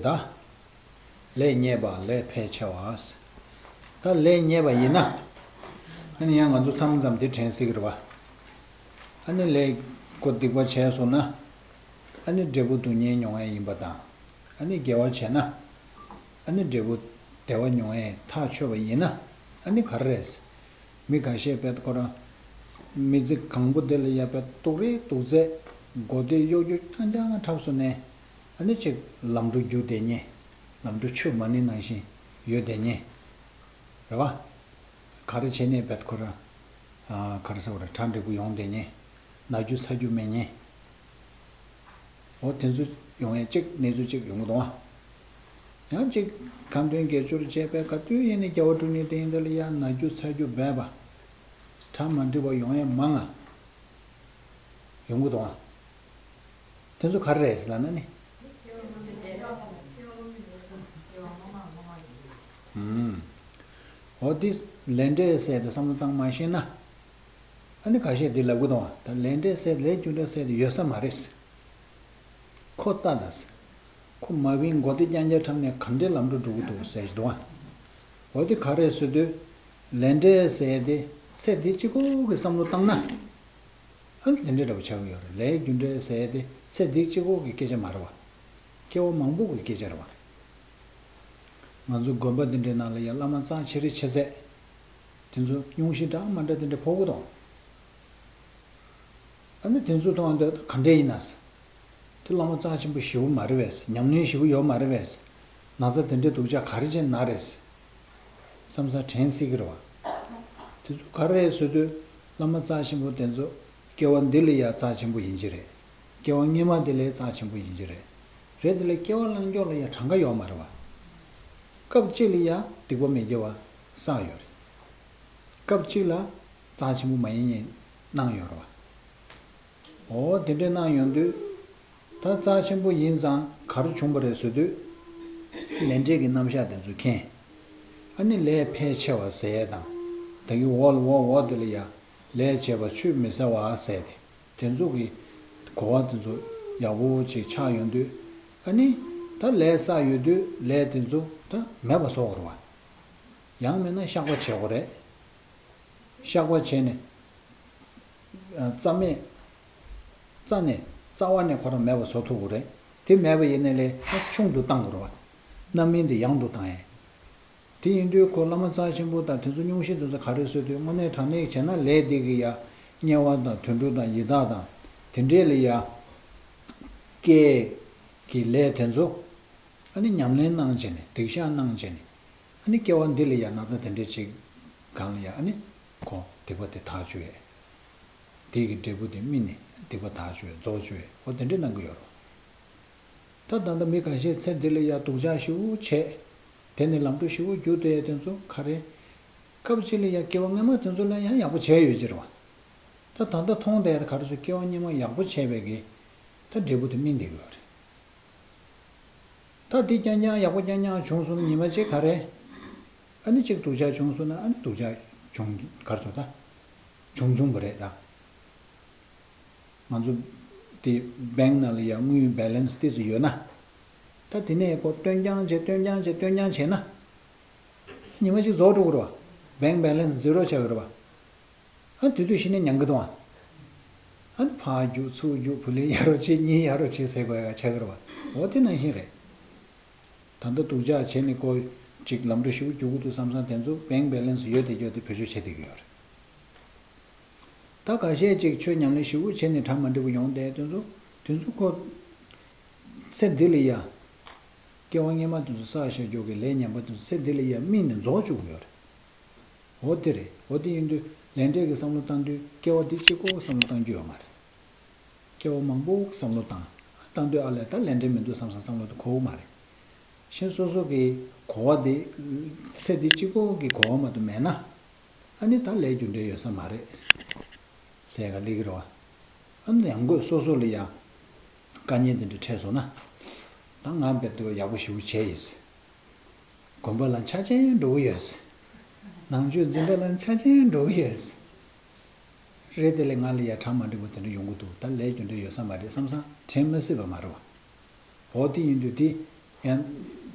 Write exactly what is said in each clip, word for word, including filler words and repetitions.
ད། ལས་ཉེས་པ་ལས་ཕལ་ཆེ་བ། ད་ལས་ཉེས་པ་ཡིན་ན། ཨ་ནི་ཡང་ང་ཚོ་མཚམས་མཚམས་དེ་དྲན་སྲིད་ཀྱི་རེད་བ། ཨ་ནི་ལས་ཀོ་སྡིག་པ་བྱས་སོང་ན། ཨ་ནི་འབྲས་བུ་སྡུག་བསྔལ་མྱོང་ཡས་ཡིན་པ་དང་། ཨ་ནི་དགེ་བ་བྱས་ན། ཨ་ནི་འབྲས་བུ་བདེ་བ་མྱོང་ཡས་ཐག་ཆོད་པ་ཡིན་ན། ཨ་ནི་ག་རེ་རེད། མི་ཁ་ཤས་བས་ཁོ་རང་། མི་ཚེ་གང་པོ་དེ་ལ་ཡ་བས་སྡུག་རེད་སྡུག་ཚད། མགོ་བདེ་གཡོ་སྒྱུ་རྐྱང་རྐྱང་འཁྲབ་སོང་ནས། ཨ་ནི་ཅིག་ལམ་འགྲོ་རྒྱུག་བསྡད་མཁན། ལམ་འགྲོ་ཆུ་མ་ཎི་ནང་བཞིན་ཡོད་བསྡད་མཁན། རེད་བ། ག་རེ་བྱས་ནས་བས་ཁོ་རང་། ཨ། ག་རེ་ཟེར་བ་རེད། གྲ་འགྲིག་པོ་ཡོང་བསྡད་མཁན། ན་རྒྱུ་ཚ་རྒྱུ་མེད་མཁན། འོ་དེ་ཚོ་ཡོང་ཡས་གཅིག་གནས་ཚུལ་གཅིག་ཡོང་གི་འདུག་ཨ། ཡང་གཅིག་ཁ་འདོན་དགེ་སྦྱོར་བྱས་པས་ག་དུས་ཡིན་ནའི་དགེ་བ་བསྒྲུབས་ནས་དེ་ཡིན་དེ་ལ་ཡང་ན་རྒྱུ་ཚ་རྒྱུ་སྦས་པ། གྲ་མ་འགྲིག་པ་ཡོང་ཡས་མང་ང་ཡོང་གི་འདུག་ཨ། དེ་ཚོ་ག་རེ་རེད་ལབ་ན་ནི། ཨུམ། འོ་དེ་ལས་འབྲས་ཟེར་དེ་བསམ་བློ་བཏང་མ་ཤེས་ན། ཨ་ནི་ཁ་ཤས་འདི་ལབ་གི་འདུག་བ། ད་ལས་འབྲས་ཟེར་ལས་རྒྱུ་འབྲས་ཟེར་དེ་ཡོད་ས་མ་རེད། ཁོ་ལྟ་ད་ཟེར། ཁོ་མ་བིན་མགོ་བདེ་རྐྱང་རྐྱང་འཁྲབ་ནས་ག་འདྲའི་ལམ་འགྲོ་འགྲོ་གི་འདུག་ཟེར་གྱི་འདུག་བ། འོ་དེ་ག་རེ་ཟེར་དུས། ལས་འབྲས་ཟེར་དེ་ཚེ་འདི་གཅིག་པོ་གི་བསམ་བློ་བཏང་ན། ཨ་ནི་དེ་འདྲའི་འདྲ་པོ་ཆགས་ཀྱི་ཡོད་རེད། ལས་རྒྱུ་འབྲས་ཟེར་དེ་ཚེ་འདི་གཅིག་པོ་གི་སྐད་ཆ་མ་རེད་བ། སྐྱེ་བ་མང་པོ་གི་སྐད་ཆ་རེད་བ། ང་ཚོ་དགོན་པ་འདི་འདྲའི་ནང་ལ་ཡང་བླ་མ་རྩ་ཆེ་རིགས་ཆེ་ཚད། དེ་ཚོ་སྙུང་གཞི་འདྲ་མ་འདྲ་དེ་འདྲ་ཕོག་གི་འདུག་ཨ་ནི་དེ་ཚོ་མཐོང་དུས་ག་འདྲ་ཡིན་ན་ཟེར། དེ་བླ་མ་རྩ་ཆེན་པོ་ཞེ་པོ་མ་རེད་པས། ཉམས་ལེན་ཞེ་པོ་ཡོད་མ་རེད་པས། ན་ཚ་དེ་འདྲའི་སྡུག་ཅག་ག་རེ་བྱས་ན་རེད། བསམ་བསམ་དྲན་སྲིད་ཀྱི་རེད་བ། དེ་ཚོ་ག་རེ་རེད་ཟེར་དུས། བླ་མ་རྩ་ཆེན་པོ་དེ་ཚོ་སྐྱེ་བ་འདི་ལ་ཡ་རྩ་ཆེན་པོ་ཡིན་གྱི་རེད། སྐྱེ་བ་སྔོན་མ་དེ་ལས་རྩ་ཆེན་པོ་ཡིན་གྱི་རེད། རེད། དེ་ལས་སྐྱེ་བ་ལངས་ཕྱོགས་ལ་ཡ་གྲངས་ཀ་ཡོད་མ་རེད་བ། སྐབས་གཅིག་ལ་ཡ་སྡིག་པ་མི་དགེ་བ་བསགས་ཡོད་རེད། སྐབས་གཅིག་ལ་རྩ་ཆེན་པོ་མ་ཡིན་ངེས་གནང་ཡོད་རེད་བ། འོ་དེ་འདྲ་གནང་ཡོང་དུས། ད་རྩ་ཆེན་པོ་ཡིན་ཙང་ག་རེ་བྱུང་བ་རེད་ཟེར་དུས། ལས་འབྲས་ཀྱི་རྣམ་གཞག་དེ་ཚོ་མཁྱེན། ཨ་ནི་ལས་ཕལ་ཆེ་བ་ཟེར་ཡས་དང་། ད་གི་འོག་ལ་འོག་འོག་དེ་ལ་ཡ། ལས་བྱས་པ་ཆུད་མི་ཟ་བ་ཟེར་ཏེ། དེ་ཚོ་གི་གོ་བ་དེ་ཚོ་ཡག་པོ་ཅིག་ཆགས་ཡོང་དུས། ཨ་ནི་ད་ལས་བསགས་ཡོད་དུས་ལས་དེ་ཚོ་ད་མེད་པ་བཟོ་དགོས་རེད་བ། ཡང་མིན་ན་བཤགས་པ་བྱེད་དགོས་རེད། བཤགས་པ་བྱས་ནས། རྩ་མེད། རྩ་ནས་རྩ་བ་ནས་ཁོ་རང་མེད་པ་བཟོ་ཐུབ་དགོས་རེད། དེ་མེད་པ་ཡིན་ནའི་ལས་ཆུང་དུ་བཏང་དགོས་རེད་བ། རྣམ་སྨིན་དེ་ཡང་དུ་བཏང་ཡས། དེ་ཡིན་དུས་ཁོ་བླ་མ་རྩ་ཆེན་པོ་དང་དེ་ཚོ་སྙུང་གཞི་དེ་ཚོ་ག་རེ་བཟོས་དུས། དངོས་གནས་དྲང་གནས་བྱས་ན་ལས་འདི་གི་ཡ། དམྱལ་བ་དང་དུད་འགྲོ་དང་ཡི་དྭགས་དང་། དེ་འདྲས་ལ་ཡ། སྐྱེ། གི་ལས་དེ་ཚོ། ཨ་ནི་ཉམས་ལེན་གནང་བྱས་ནས་སྡིག་བཤགས་གནང་བྱས་ནས། ཨ་ནི་སྐྱེ་བ་འདི་ལ་ཡང་ན་ཚ་དེ་འདྲས་ཅིག་གང་ལ་ཡང་ཨ་ནི་ཁོ་སྡིག་པ་དེ་དག་བཅུག་ཡས། དེ་གི་འབྲས་བུ་དེ་སྨིན་ནས་སྡིག་པ་དག་བཅུག་ཡས་རྫོགས་བཅུག་ཡས་འོ་དེ་འདྲས་གནང་གི་ཡོད་རེད། ད་ད་ལྟ་མི་ཁ་ཤས་ཚེ་འདི་ལ་ཡང་སྡུག་ཅག་ཞེ་པོ་བྱས། དེ་ནས་ལམ་འགྲོ་ཞེ་པོ་རྒྱུག་བསྡད་ཡས་དེ་ཚོ་ག་རེ། སྐབས་གཅིག་ལ་ཡང་སྐྱེ་བ་སྔོན་མ་དེ་ཚོ་ལ་ཡང་ཡག་པོ་བྱས་ཡོད་ཀྱི་རེད་བ། ད་ད་ལྟ་མཐོང་བསྡད་ཡས་ག་རེ་ཚོ་སྐྱེ་བ་སྔོན་མ་ཡག་པོ་བྱས་པའི་གི། ད་འབྲས་བུ་དེ་སྨིན་བསྡད་ཀྱི་ཡོད་རེད། ད་འདི་རྐྱང་རྐྱང་ཡག་པོ་རྐྱང་རྐྱང་བྱུང་སོང་ན་ཉི་མ་གཅིག་ག་རེ། ཨ་ནི་གཅིག་སྡུག་ཅག་བྱུང་སོང་ན་ཨ་ནི་སྡུག་ཅག་བྱུང་ག་རེ་ཟེར་ད། བྱུང་བྱུང་བ་རེད་ད། ང་ཚོ་དེ་བེང་ནང་ལ་ཡ་དངུལ་བེ་ལེན་སི་ཏོག་ཙམ་ཡོད་ན། ད་དེ་ནས་ཁོ་བཏོན་རྐྱང་བྱས་བཏོན་རྐྱང་བྱས་བཏོན་རྐྱང་བྱས་ན། ཉི་མ་གཅིག་རྫོགས་འགྲོ་གི་རེད་བ། བེང་བེ་ལེན་སི་ཛི་རོ་ཆགས་ཡོད་རེད་བ། ཨ་དེ་དུས་གཞི་ནས་མྱང་གི་འདུག་ཨ། ཨ་ནི་ཕར་རྒྱུག་ཚུར་རྒྱུག་བུ་ལོན་ཡ་རོ་བྱེད་གཉེན་ཡ་རོ་བྱེད་ཟེར་དགོས་ཡ་ཆགས་ཀྱི་རེད་བ། འོ་དེ་ནང་བཞིན་རེད། ད་ལྟ་སྡུག་ཅག་བྱས་ནས་ཁོ་ཅིག་ལམ་འགྲོ་ཞེ་པོ་རྒྱུག་གི་འདུག་བསམ་བསམ་དེ་ཚོ་བེང་བེ་ལེན་སི་ཡོད་དེ་ཡོད་དེ་བེད་སྤྱོད་བྱེད་བསྡད་ཀྱི་ཡོད་རེད། ད་ཁ་ཤས་ཅིག་ཆོས་ཉམས་ལེན་ཞེ་པོ་བྱས་ནས་གྲ་མ་འགྲིག་པ་ཡོང་བསྡད་དེ་ཚོ། དེ་ཚོ་ཁོ་ཚེ་འདི་ལ་ཡ། སྐྱེ་བ་སྔོན་མ་དེ་ཚོ་བསགས་བཞག་རྒྱུ་གི་ལས་ངན་པ་དེ་ཚོ་ཚེ་འདི་ལ་ཡ་སྨིན་ནས་རྫོགས་བཅུག་གི་ཡོད་རེད། འོ་དེ་རེད། འོ་དེ་ཡིན་དུས་ལས་འབྲས་ཀྱི་བསམ་བློ་བཏང་དུས་སྐྱེ་བ་འདི་གཅིག་པོ་བསམ་བློ་བཏང་རྒྱུ་ཡོད་མ་རེད། སྐྱེ་བ་མང་པོ་བསམ་བློ་བཏང་། བཏང་དུས་ཨ་ལས་ད་ལས་འབྲས་མི་འདུག་བསམ་བསམ་བསམ་བློ་དེ་འཁོར་གི་མ་རེད། གཞན་སོ་སོ་གི་གོ་བ་དེ། ཚེ་འདི་གཅིག་པོ་གི་གོ་བ་མ་གཏོགས་མེད་ན། ཨ་ནི་ད་ལས་རྒྱུ་འབྲས་ཡོད་ས་མ་རེད། ཟེར་ག་ལེགས་ཀྱི་རེད་བ། ཨ་ནི་ཡང་སྒོས་སོ་སོ་ལ་ཡང་། དཀའ་ངལ་དེ་འདྲ་འཕྲད་སོང་ན། ད་ང་རྦད་དེ་ཡག་པོ་ཞེ་པོ་བྱས་ཡིན། དགོན་པ་ལ་ཆ་ཆེན་འགྲོ་གི་ཡོད། ནང་ཆོས་འཛིན་གྲྭ་ལ་ཆ་ཆེན་འགྲོ་གི་ཡོད། རེད་དེ་ལས་ང་ལ་ཡ་གྲ་མ་འགྲིག་པ་དེ་འདྲ་ཡོང་གི་འདུག་ད་ལས་རྒྱུ་འབྲས་ཡོད་ས་མ་རེད་བསམ་བསམ་དྲན་མི་སྲིད་པ་མ་རེད་བ། འོ་དེ་ཡིན་དུས་དེ། ཡང་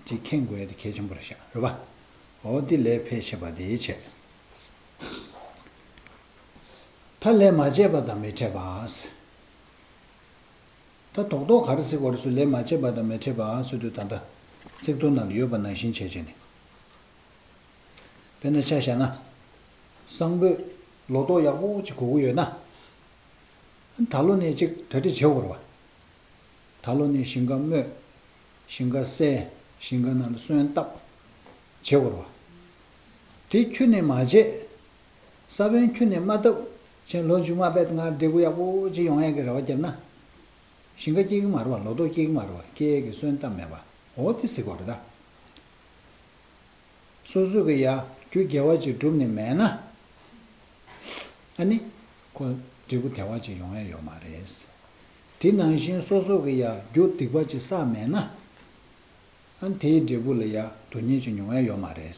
དེ་མཁྱེན་དགོས་ཡ་དེ་གལ་ཆེན་པོ་རེད་ཤག་རེད་པ། འོ་དེ་ལས་ཕལ་ཆེ་བ་དེ་བྱས། ད་ལས་མ་བྱས་པ་དང་མི་འཕྲད་པ། ད་རྡོག་རྡོག་ག་རེ་ཟེར་དགོས་རེད་ཟེར། ལས་མ་བྱས་པ་དང་མི་འཕྲད་པ་ཟེར་དུས་ད་ལྟ་ཚིག་ཐོ་ནང་ལ་ཡོད་པ་ནང་བཞིན་བྱས་བྱས་ནས། དཔེར་ན་ཆ་བཞག་ན། སང་ཕོད་ལོ་ཏོག་ཡག་པོ་ཅིག་དགོས་ཀྱི་ཡོད་ན། ད་ལོ་ནས་ཅིག་གྲ་སྒྲིག་བྱེད་དགོས་རེད་པ། ད་ལོ་ནས་ཞིང་ཁ་རྨོས། ཞིང་ཁ་བསལ། ཞིང་ཁ་ནང་ལ་སོན་བཏབ། བྱེད་དགོས་རེད་པ། དེ་ཁྱོན་ནས་མ་བྱས། ས་བོན་ཁྱོན་ནས་མ་བཏབ། ཁྱེད་ལོ་མཇུག་མ་པད་ང་འབྲས་བུ་ཡག་པོ་ཅིག་ཡོང་ཡག་གི་རེ་བ་བརྒྱབ་ན། ཞིང་ཁ་སྐྱེ་གི་མ་རེད་པ། ལོ་ཏོག་སྐྱེ་གི་མ་རེད་པ། སྐྱེ་ཡག་གི་སོན་བཏབ་མེད་པ། འོ་དེ་ཟེར་དགོས་རེད་ད། སོ་སོ་གི་ཡ་རྒྱུ་དགེ་བ་ཅིག་བསྒྲུབས་ནས་མེད་ན། ཨ་ནི། ཁོ་འབྲས་བུ་དལ་བ་ཅིག་ཡོང་ཡ་ཡོད་མ་རེད། དེ་ནང་བཞིན་སོ་སོ་གི་ཡ་རྒྱུ་སྡིག་པ་ཅིག་བསགས་མེད་ན། ཨ་ནི་དེའི་འབྲས་བུ་ལ་ཡ་སྡུག་བསྔལ་ཅིག་མྱོང་ཡ་ཡོད་མ་རེད།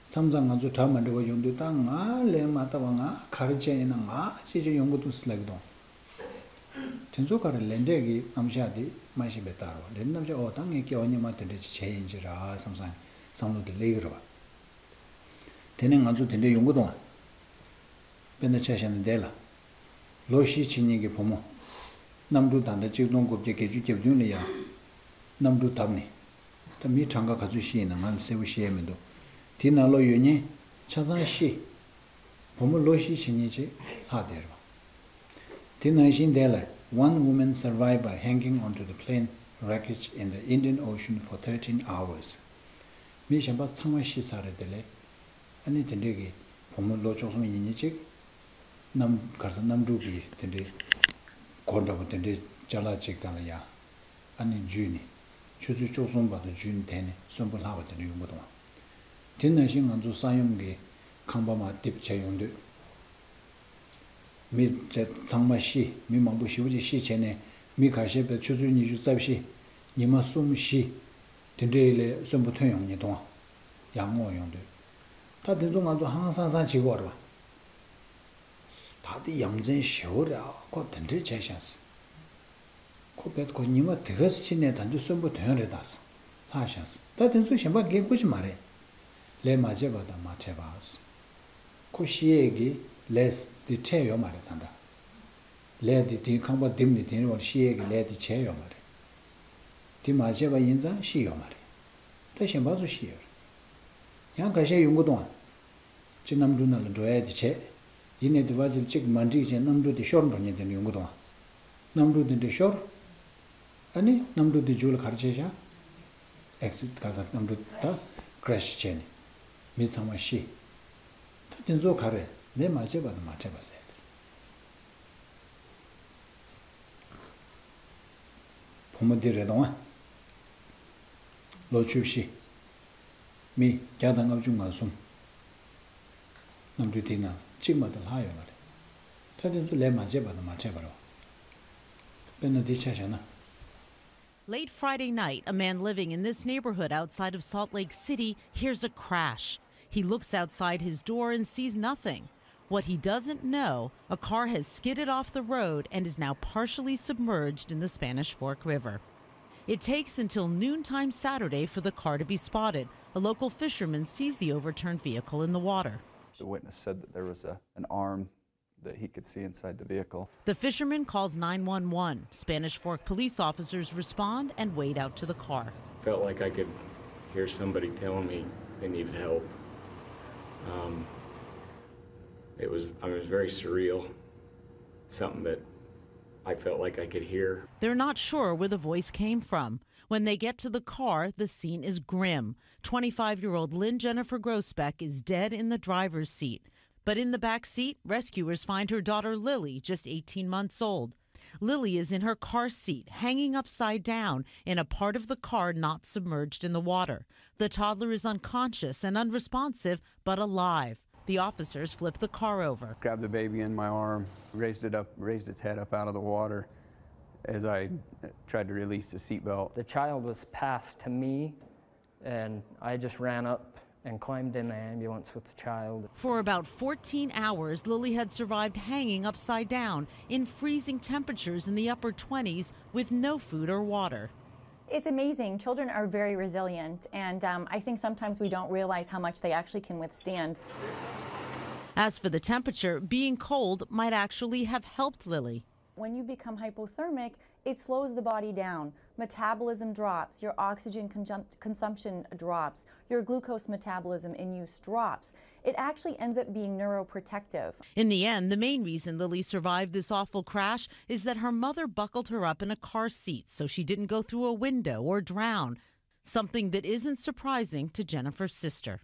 མཚམས་མཚམས་ང་ཚོ་གྲ་མ་འགྲིག་པ་ཡོང་དུས་ད་ང་ལས་མ་བཏབ་པ་ང་ག་རེ་བྱས་ཡིན་ན་ང་ཅི་ཅི་ཡོང་གི་འདུག་ཟེར་ལབ་ཀྱི་འདུག་དེ་ཚོ་ག་རེ་ལས་འབྲས་ཀྱི་རྣམ་གཞག་དེ་མ་ཤེས་པའི་རྟགས་རེད་པ། ལས་རྣམ་གཞག་འོ་ད་ངས་སྐྱེ་བ་སྔོན་མ་དེ་འདྲ་ཅིག་བྱས་ཡིན་གྱི་ར་བསམ་བསམ་བསམ་བློ་དེ་སླེབས་ཀྱི་རེད་པ། དེ་ནས་ང་ཚོ་དེ་འདྲ་ཡོང་གི་འདུག་ཨ། དཔེར་ན་ཆ་བཞག་ན་འདས་ལ། ལོ་བཞི་ཕྱིན་མཁན་གྱི་བུ་མོ། གནམ་གྲུ་ད་ལྟ་གཅིག་སྟོང་དགུ་བརྒྱ་བརྒྱད་ཅུ་གྱ་བདུན་ལ་ཡ། གནམ་གྲུ་བརྡབས་ནས། ད་མི་གྲངས་ཀ་ག་ཚོད་ཤི་ཡིན་ན་ང་ལ་གསལ་པོ་ཤེས་ཡ་མི་འདུག་དེ་ནང་ལོགས་ཡོད་མཁན་ཆ་ཚང་ཤི། བུ་མོ་ལོ་བཞི་ཕྱིན་མཁན་ཅིག་ལྷག་བསྡད་རེད་པ། དེ་ནང་བཞིན་འདས་ལ། One woman survived by hanging onto the plane wreckage in the Indian Ocean for thirteen hours. མི་གཞན་པ་ཚང་མ་ཤི་ཚར་རེད། དེ་ལས་ཨ་ནི་དེ་འདྲས་ཀྱི་བུ་མོ་ལོ་བཅུ་གསུམ་ཡིན་མཁན་ཅིག་གནམ་ག་རེ་ཟེར། གནམ་གྲུ་གི་དེ་འདྲའི་སྒོ་འདྲ་པོ་དེ་འདྲའི་ཅ་ལག་ཅིག་སྒང་ལ་ཡ། ཨ་ནི་འཇུས་ནས་ཆུ་ཚོད་བཅུ་གསུམ་བར་དུ་འཇུས་ནས་དེད་ནས་གསོན་པོ་ལྷག་པ་དེ་འདྲ་ཡོང་གི་འདུག་ག་དེ་ནང་བཞིན་ང་ཚོ་ས་ཡོམ་གྱི་ཁང་པ་མར་རྡིབ་བྱས་ཡོང་དུས། མི་ཚང་མ་ཤི། མི་མང་པོ་ཞེ་པོ་ཅིག་ཤི་བྱས་ནས་མི་ཁ་ཤས་དཔེ་ཆུ་ཚོད་ཉི་ཤུ་རྩ་བཞི། ཉི་མ་གསུམ་བཞི། དེ་འདྲའི་ལས་གསོན་པོ་ཐོན་ཡོང་མཁན་འདུག་ག་ཡར་སྔོག་ཡོང་དུས། ད་དེ་ཚོ་ང་ཚོ་ཧང་སང་སང་བྱེད་ཀྱི་ཡོད་རེད་པ། ད་དེ་ཡ་མཚན་ཞེ་པོ་རེད་ཨ། ཁོ་དེ་འདྲས་བྱས་ཤག་ཟེར། ཁོ་བེད་ཁོ་ཉི་མ་དེ་ག་ཙམ་ཕྱིན་ནས་ད་ཚོད་གསོན་པོ་ཐོན་རེད་ད་ཟེར། ལྷག་ཤག་ཟེར། ད་དེ་ཚོ་གཞན་པ་འགན་ཁུར་གྱི་མ་རེད། ལས་མ་བྱས་པ་དང་མ་འཕྲད་པ་ཟེར། ཁོ་ཤི་ཡས་ཀྱི་ལས་དེ་འཕྲད་ཡོད་མ་རེད་ད་ལྟ། ལས་དེ་དེའི་ཁང་པ་རྡིབ་ནས་དེའི་བར་ཤི་ཡས་ཀྱི་ལས་དེ་བྱས་ཡོད་མ་རེད། དེ་མ་བྱས་པ་ཡིན་ཙང་ཤི་ཡོད་མ་རེད། ད་གཞན་པ་ཚོ་ཤི་ཡོད་རེད། ཡང་ཁ་ཤས་ཡོང་གི་འདུག་ཨ། ཅིག་གནམ་གྲུ་ནང་ལ་འགྲོ་ཡ་དེ་བྱས། ཡིན་ནའི་དེ་བ་ཅིག་ཅིག་མ་འགྲིག་བྱས་གནམ་གྲུ་དེ་ཤོར་འགྲོ་མཁན་དེ་འདྲ་ཡོང་གི་འདུག་ཨ། གནམ་གྲུ་དེ་འདྲ་ཤོར། ཨ་ནི་གནམ་གྲུ་དེ་མཇུག་ལ་ག་རེ་བྱས་ཤག་ཨེག་སི་ག་ས་གནམ་གྲུ་ད་ཀྲེཤ་བྱས་ནས་མི་ཚང་མ་ཤི། ད་དེ་ཚོ་ག་རེ་ལས་མ་བྱས་པ་དང་མ་འཕྲད་པ་ཟེར། བུ་མོ་འདི་རེད་དང་། ལོ་བཅུ་བཞི། མི་བརྒྱ་དང་ལྔ་བཅུ་ང་གསུམ། གནམ་གྲུ་དེའི་ནང་གཅིག་མ་གཏོགས་ལྷག་ཡོད་མ་རེད། ད་དེ་ཚོ་ལས་མ་བྱས་པ་དང་མ་འཕྲད་པ་རེད། དཔེར་ན་འདི་ཆ་བཞག་ན། Late Friday night, a man living in this neighborhood outside of Salt Lake City hears a crash. He looks outside his door and sees nothing. What he doesn't know, a car has skidded off the road and is now partially submerged in the Spanish Fork River. It takes until noontime Saturday for the car to be spotted. A local fisherman sees the overturned vehicle in the water. The witness said that there was a, an arm that he could see inside the vehicle. The fisherman calls nine one one. Spanish Fork police officers respond and wade out to the car. Felt like I could hear somebody telling me they needed help. Um, it was, I mean, it was very surreal, something that I felt like I could hear. They're not sure where the voice came from. When they get to the car, the scene is grim. Twenty-five-year-old Lynn Jennifer Grossbeck is dead in the driver's seat. But in the back seat, rescuers find her daughter Lily, just eighteen months old. Lily is in her car seat, hanging upside down in a part of the car not submerged in the water. The toddler is unconscious and unresponsive, but alive. The officers flip the car over. Grabbed the baby in my arm, raised it up, raised its head up out of the water as I tried to release the seatbelt. The child was passed to me, and I just ran up and climbed in the ambulance with the child. For about fourteen hours, Lily had survived hanging upside down in freezing temperatures in the upper twenties with no food or water. It's amazing. Children are very resilient, and um, I think sometimes we don't realize how much they actually can withstand. As for the temperature, being cold might actually have helped Lily. When you become hypothermic, it slows the body down. Metabolism drops, your oxygen conjum- consumption drops, your glucose metabolism in use drops. It actually ends up being neuroprotective. In the end, the main reason Lily survived this awful crash is that her mother buckled her up in a car seat so she didn't go through a window or drown, something that isn't surprising to Jennifer's sister.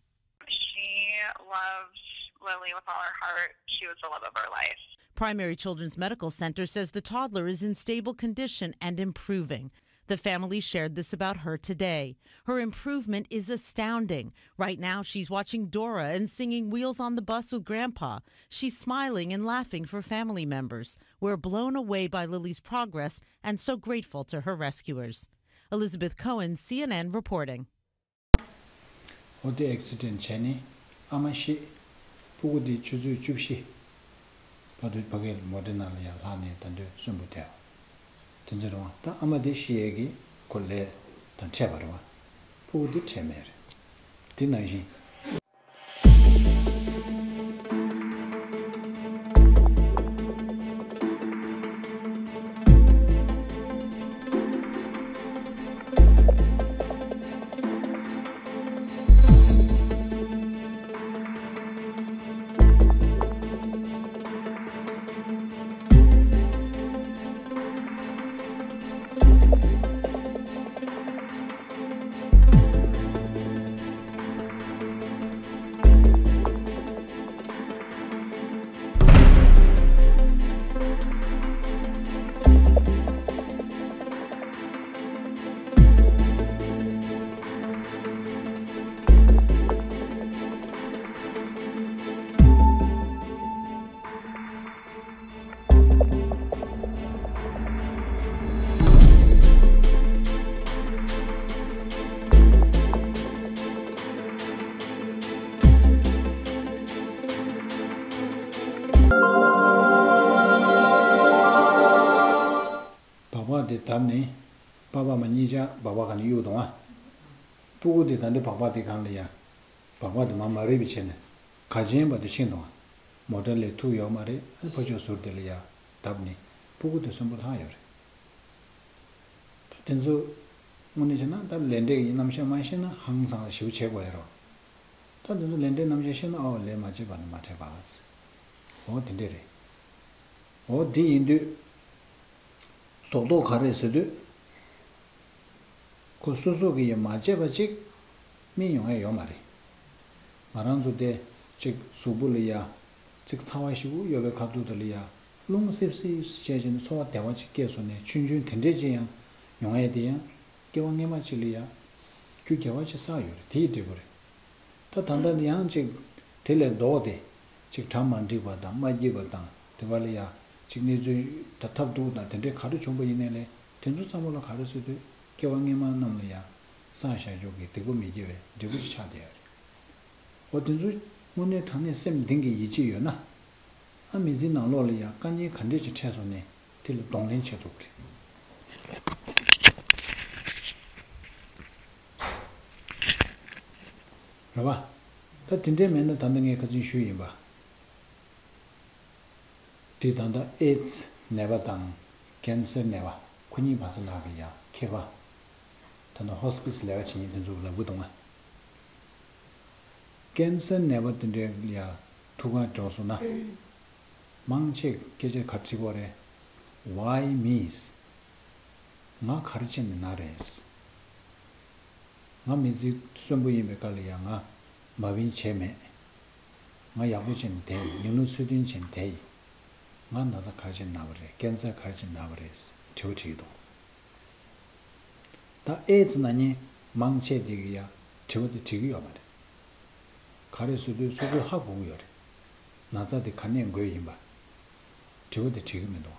She loved Lily with all her heart. She was the love of her life. Primary Children's Medical Center says the toddler is in stable condition and improving. The family shared this about her today. Her improvement is astounding. Right now, she's watching Dora and singing Wheels on the Bus with Grandpa. She's smiling and laughing for family members. We're blown away by Lily's progress and so grateful to her rescuers. Elizabeth Cohen, C N N reporting. ཨོ་ཏོ་ཨེག་སི་ཌེན་བྱས་ནས་ཨ་མ་ཤི། སྤུ་གུ་དེ་ཆུ་ཚོད་བཅུ་བཞི་བར་དུ་ཕ་གིར་མོ་ཊའི་ནང་ལ་ཡར་ལྷག་ནས་ད་འདོད་གསོན་པོ་བསྡད་པ། དེ་ཚོ་རེད་བ། ད་ཨ་མ་དེ་ཤི་ཡས་ཀྱི་ཁོ་ལས་དང་འཕྲད་པ་རེད་བ། སྤུ་གུ་དེ་འཕྲད་མེད་རེད། དེ་ནང་བཞིན། སྦག་སྦག་དེ་བརྡབས་ནས་པ་ཕ་མ་གཉིས་ཆ་སྦག་སྦག་ག་ནས་གཡུགས་འདུག་ཨ། སྤུ་གུ་དེ་ད་འདི་སྦག་སྦག་དེ་སྒང་ལ་ཡ། སྦག་སྦག་དེ་མར་མ་རེད་པས་བྱས་ནས་ག་ཅན་པ་དེ་ཕྱིན་འདུག་ཨ། མོ་ཊ་ལས་ཐུག་ཡོད་མ་རེད། ཨ་ནི་ཕར་ཕྱོགས་ཟུར་དེ་ལ་ཡ་བརྡབས་ནས་སྤུ་གུ་དེ་གསོན་པོ་ལྷག་ཡོད་རེད། ད་དེ་ཚོ་དངོས་གནས་བྱས་ན་ད་ལས་འབྲས་ཀྱི་རྣམ་གཞག་མ་ཤེས་ན་ཧང་སང་ཞེ་པོ་བྱེད་དགོས་ཡ་རོ། ད་དེ་ཚོ་ལས་འབྲས་རྣམ་གཞག་ཤེས་ན་ཨའོ་ལས་མ་བྱས་པ་ནི་མ་འཕྲད་པ། འོ་དེ་འདྲས་རེད། འོ་དེ་ཡིན་དུས། རྡོག་རྡོག་ག་རེ་ཟེར་དུས། ཁོ་སོ་སོ་གིས་ཡང་མ་བྱས་པ་ཅིག་སྨིན་ཡོང་ཡ་ཡོད་མ་རེད། ང་རང་ཚོ་དེ་ཅིག་གཟུགས་པོ་ལ་ཡ། ཅིག་ཚ་བ་ཞེ་པོ་ཡོད་པའི་ཁ་ཐུག་དེ་ལ་ཡ། རླུང་སིབ་སིབ་བྱས་བྱས་ནས་ཚོར་བ་བདེ་བ་ཅིག་སྐྱེས་སོང་ནས་ཆུང་ཆུང་དེ་འདྲས་ཅིག་ཡང་ཡོང་ཡ་དེ་ཡང་སྐྱེ་བ་སྔན་མ་ཅིག་ལ་ཡ། རྒྱུ་དགེ་བ་ཅིག་བསགས་ཡོད་རེད། དེ་ཡི་འབྲས་བུ་རེད། ད་ད་ལྟ་ཡང་ཅིག་དེ་ལས་ལྡོག་སྟེ་ཅིག་གྲ་མ་འགྲིག་པ་དང་མ་སྐྱིད་པ་དང་དེ་བ་ལ་ཡ་ཅིག་གནས་ཚུལ་ད་ཐབས་སྡུག་དང་དེ་འདྲའི་ག་རེ་བྱུང་པ་ཡིན་ནའི་ལས་དེ་ཚོ་ཚང་མ་ལ་ག་རེ་ཟེར་དུས་སྐྱེ་བ་སྔན་མ་རྣམས་ལ་ཡ་བསགས་བཞག་ཕྱོགས་ཀྱི་སྡིག་པ་མི་དགེ་བའི་འབྲས་བུ་ཅིག་ཆགས་བསྡད་ཡོད་རེད། འོ་དེ་ཚོ་དངོས་གནས་དྲང་གནས་སེམས་གཏིང་གི་ཡིད་ཆེས་ཡོད་ན། ཨ་མི་ཚེའི་ནང་ལོགས་ལ་ཡ་དཀའ་ངལ་ག་འདྲས་ཅིག་འཕྲད་སོང་ནས། དེ་ལ་གདོང་ལེན་བྱེད་ཐུབ་རེད། རེད་བ། ད་དེ་འདྲའི་མེད་ན་ད་ལྟ་ངས་ཁ་སང་ཞུས་ཡིན་པ། དེ་ད་ལྟ་ཨེ་ཛི་ནད་པ་དང་ཀན་སར་ནད་པ་ཁོ་གཉིས་བར་ཙམ་ལ་གི་ཡ་ཁྱད་པར། ད་ལྟ་ཧོ་སི་པི་སི་ལས་ཀ་བྱེད་མཁན་དེ་ཚོ་ལབ་གི་འདུག་ང་། ཀན་སར་ནད་པ་དེ་འདྲའི་ལ་ཡ་ཐུག་ག་འགྲོ་སོང་ན། མང་ཆེ་སྐད་ཆ་ག་རེ་དྲི་གི་ཡོད་རེད། Why me? ང་ག་རེ་བྱས་ནས་ན་རེད། ང་མི་ཚེ་གསོན་པོ་ཡིན་པའི་སྐབས་ལ་ཡང་ང་མ་བིན་བྱས་མེད། ང་ཡག་པོ་བྱས་ནས་བསྡད་ཡིན། ཉིན་ལུང་ཚུལ་མཐུན་བྱས་ནས་བསྡད་ཡིན། ང་ན་ཚ་ག་རེ་བྱས་ནས་ན་བ་རེད། ཀན་སར་ག་རེ་བྱས་ནས་ན་བ་རེད། དྲི་བ་དྲིས་ཀྱི་འདུག་ད་ཨེ་ཙི་ན་མཁན་མང་ཆེ་དེ་གི་ཡ་དྲི་བ་དེ་དྲི་གི་ཡོད་མ་རེད། ག་རེ་ཟེར་དུས་སོ་སོས་ཧ་གོ་གི་ཡོད་རེད། ན་ཚ་དེ་ག་ནས་འགོས་ཡིན་པ། དྲི་བ་དེ་དྲི་གི་མི་འདུག་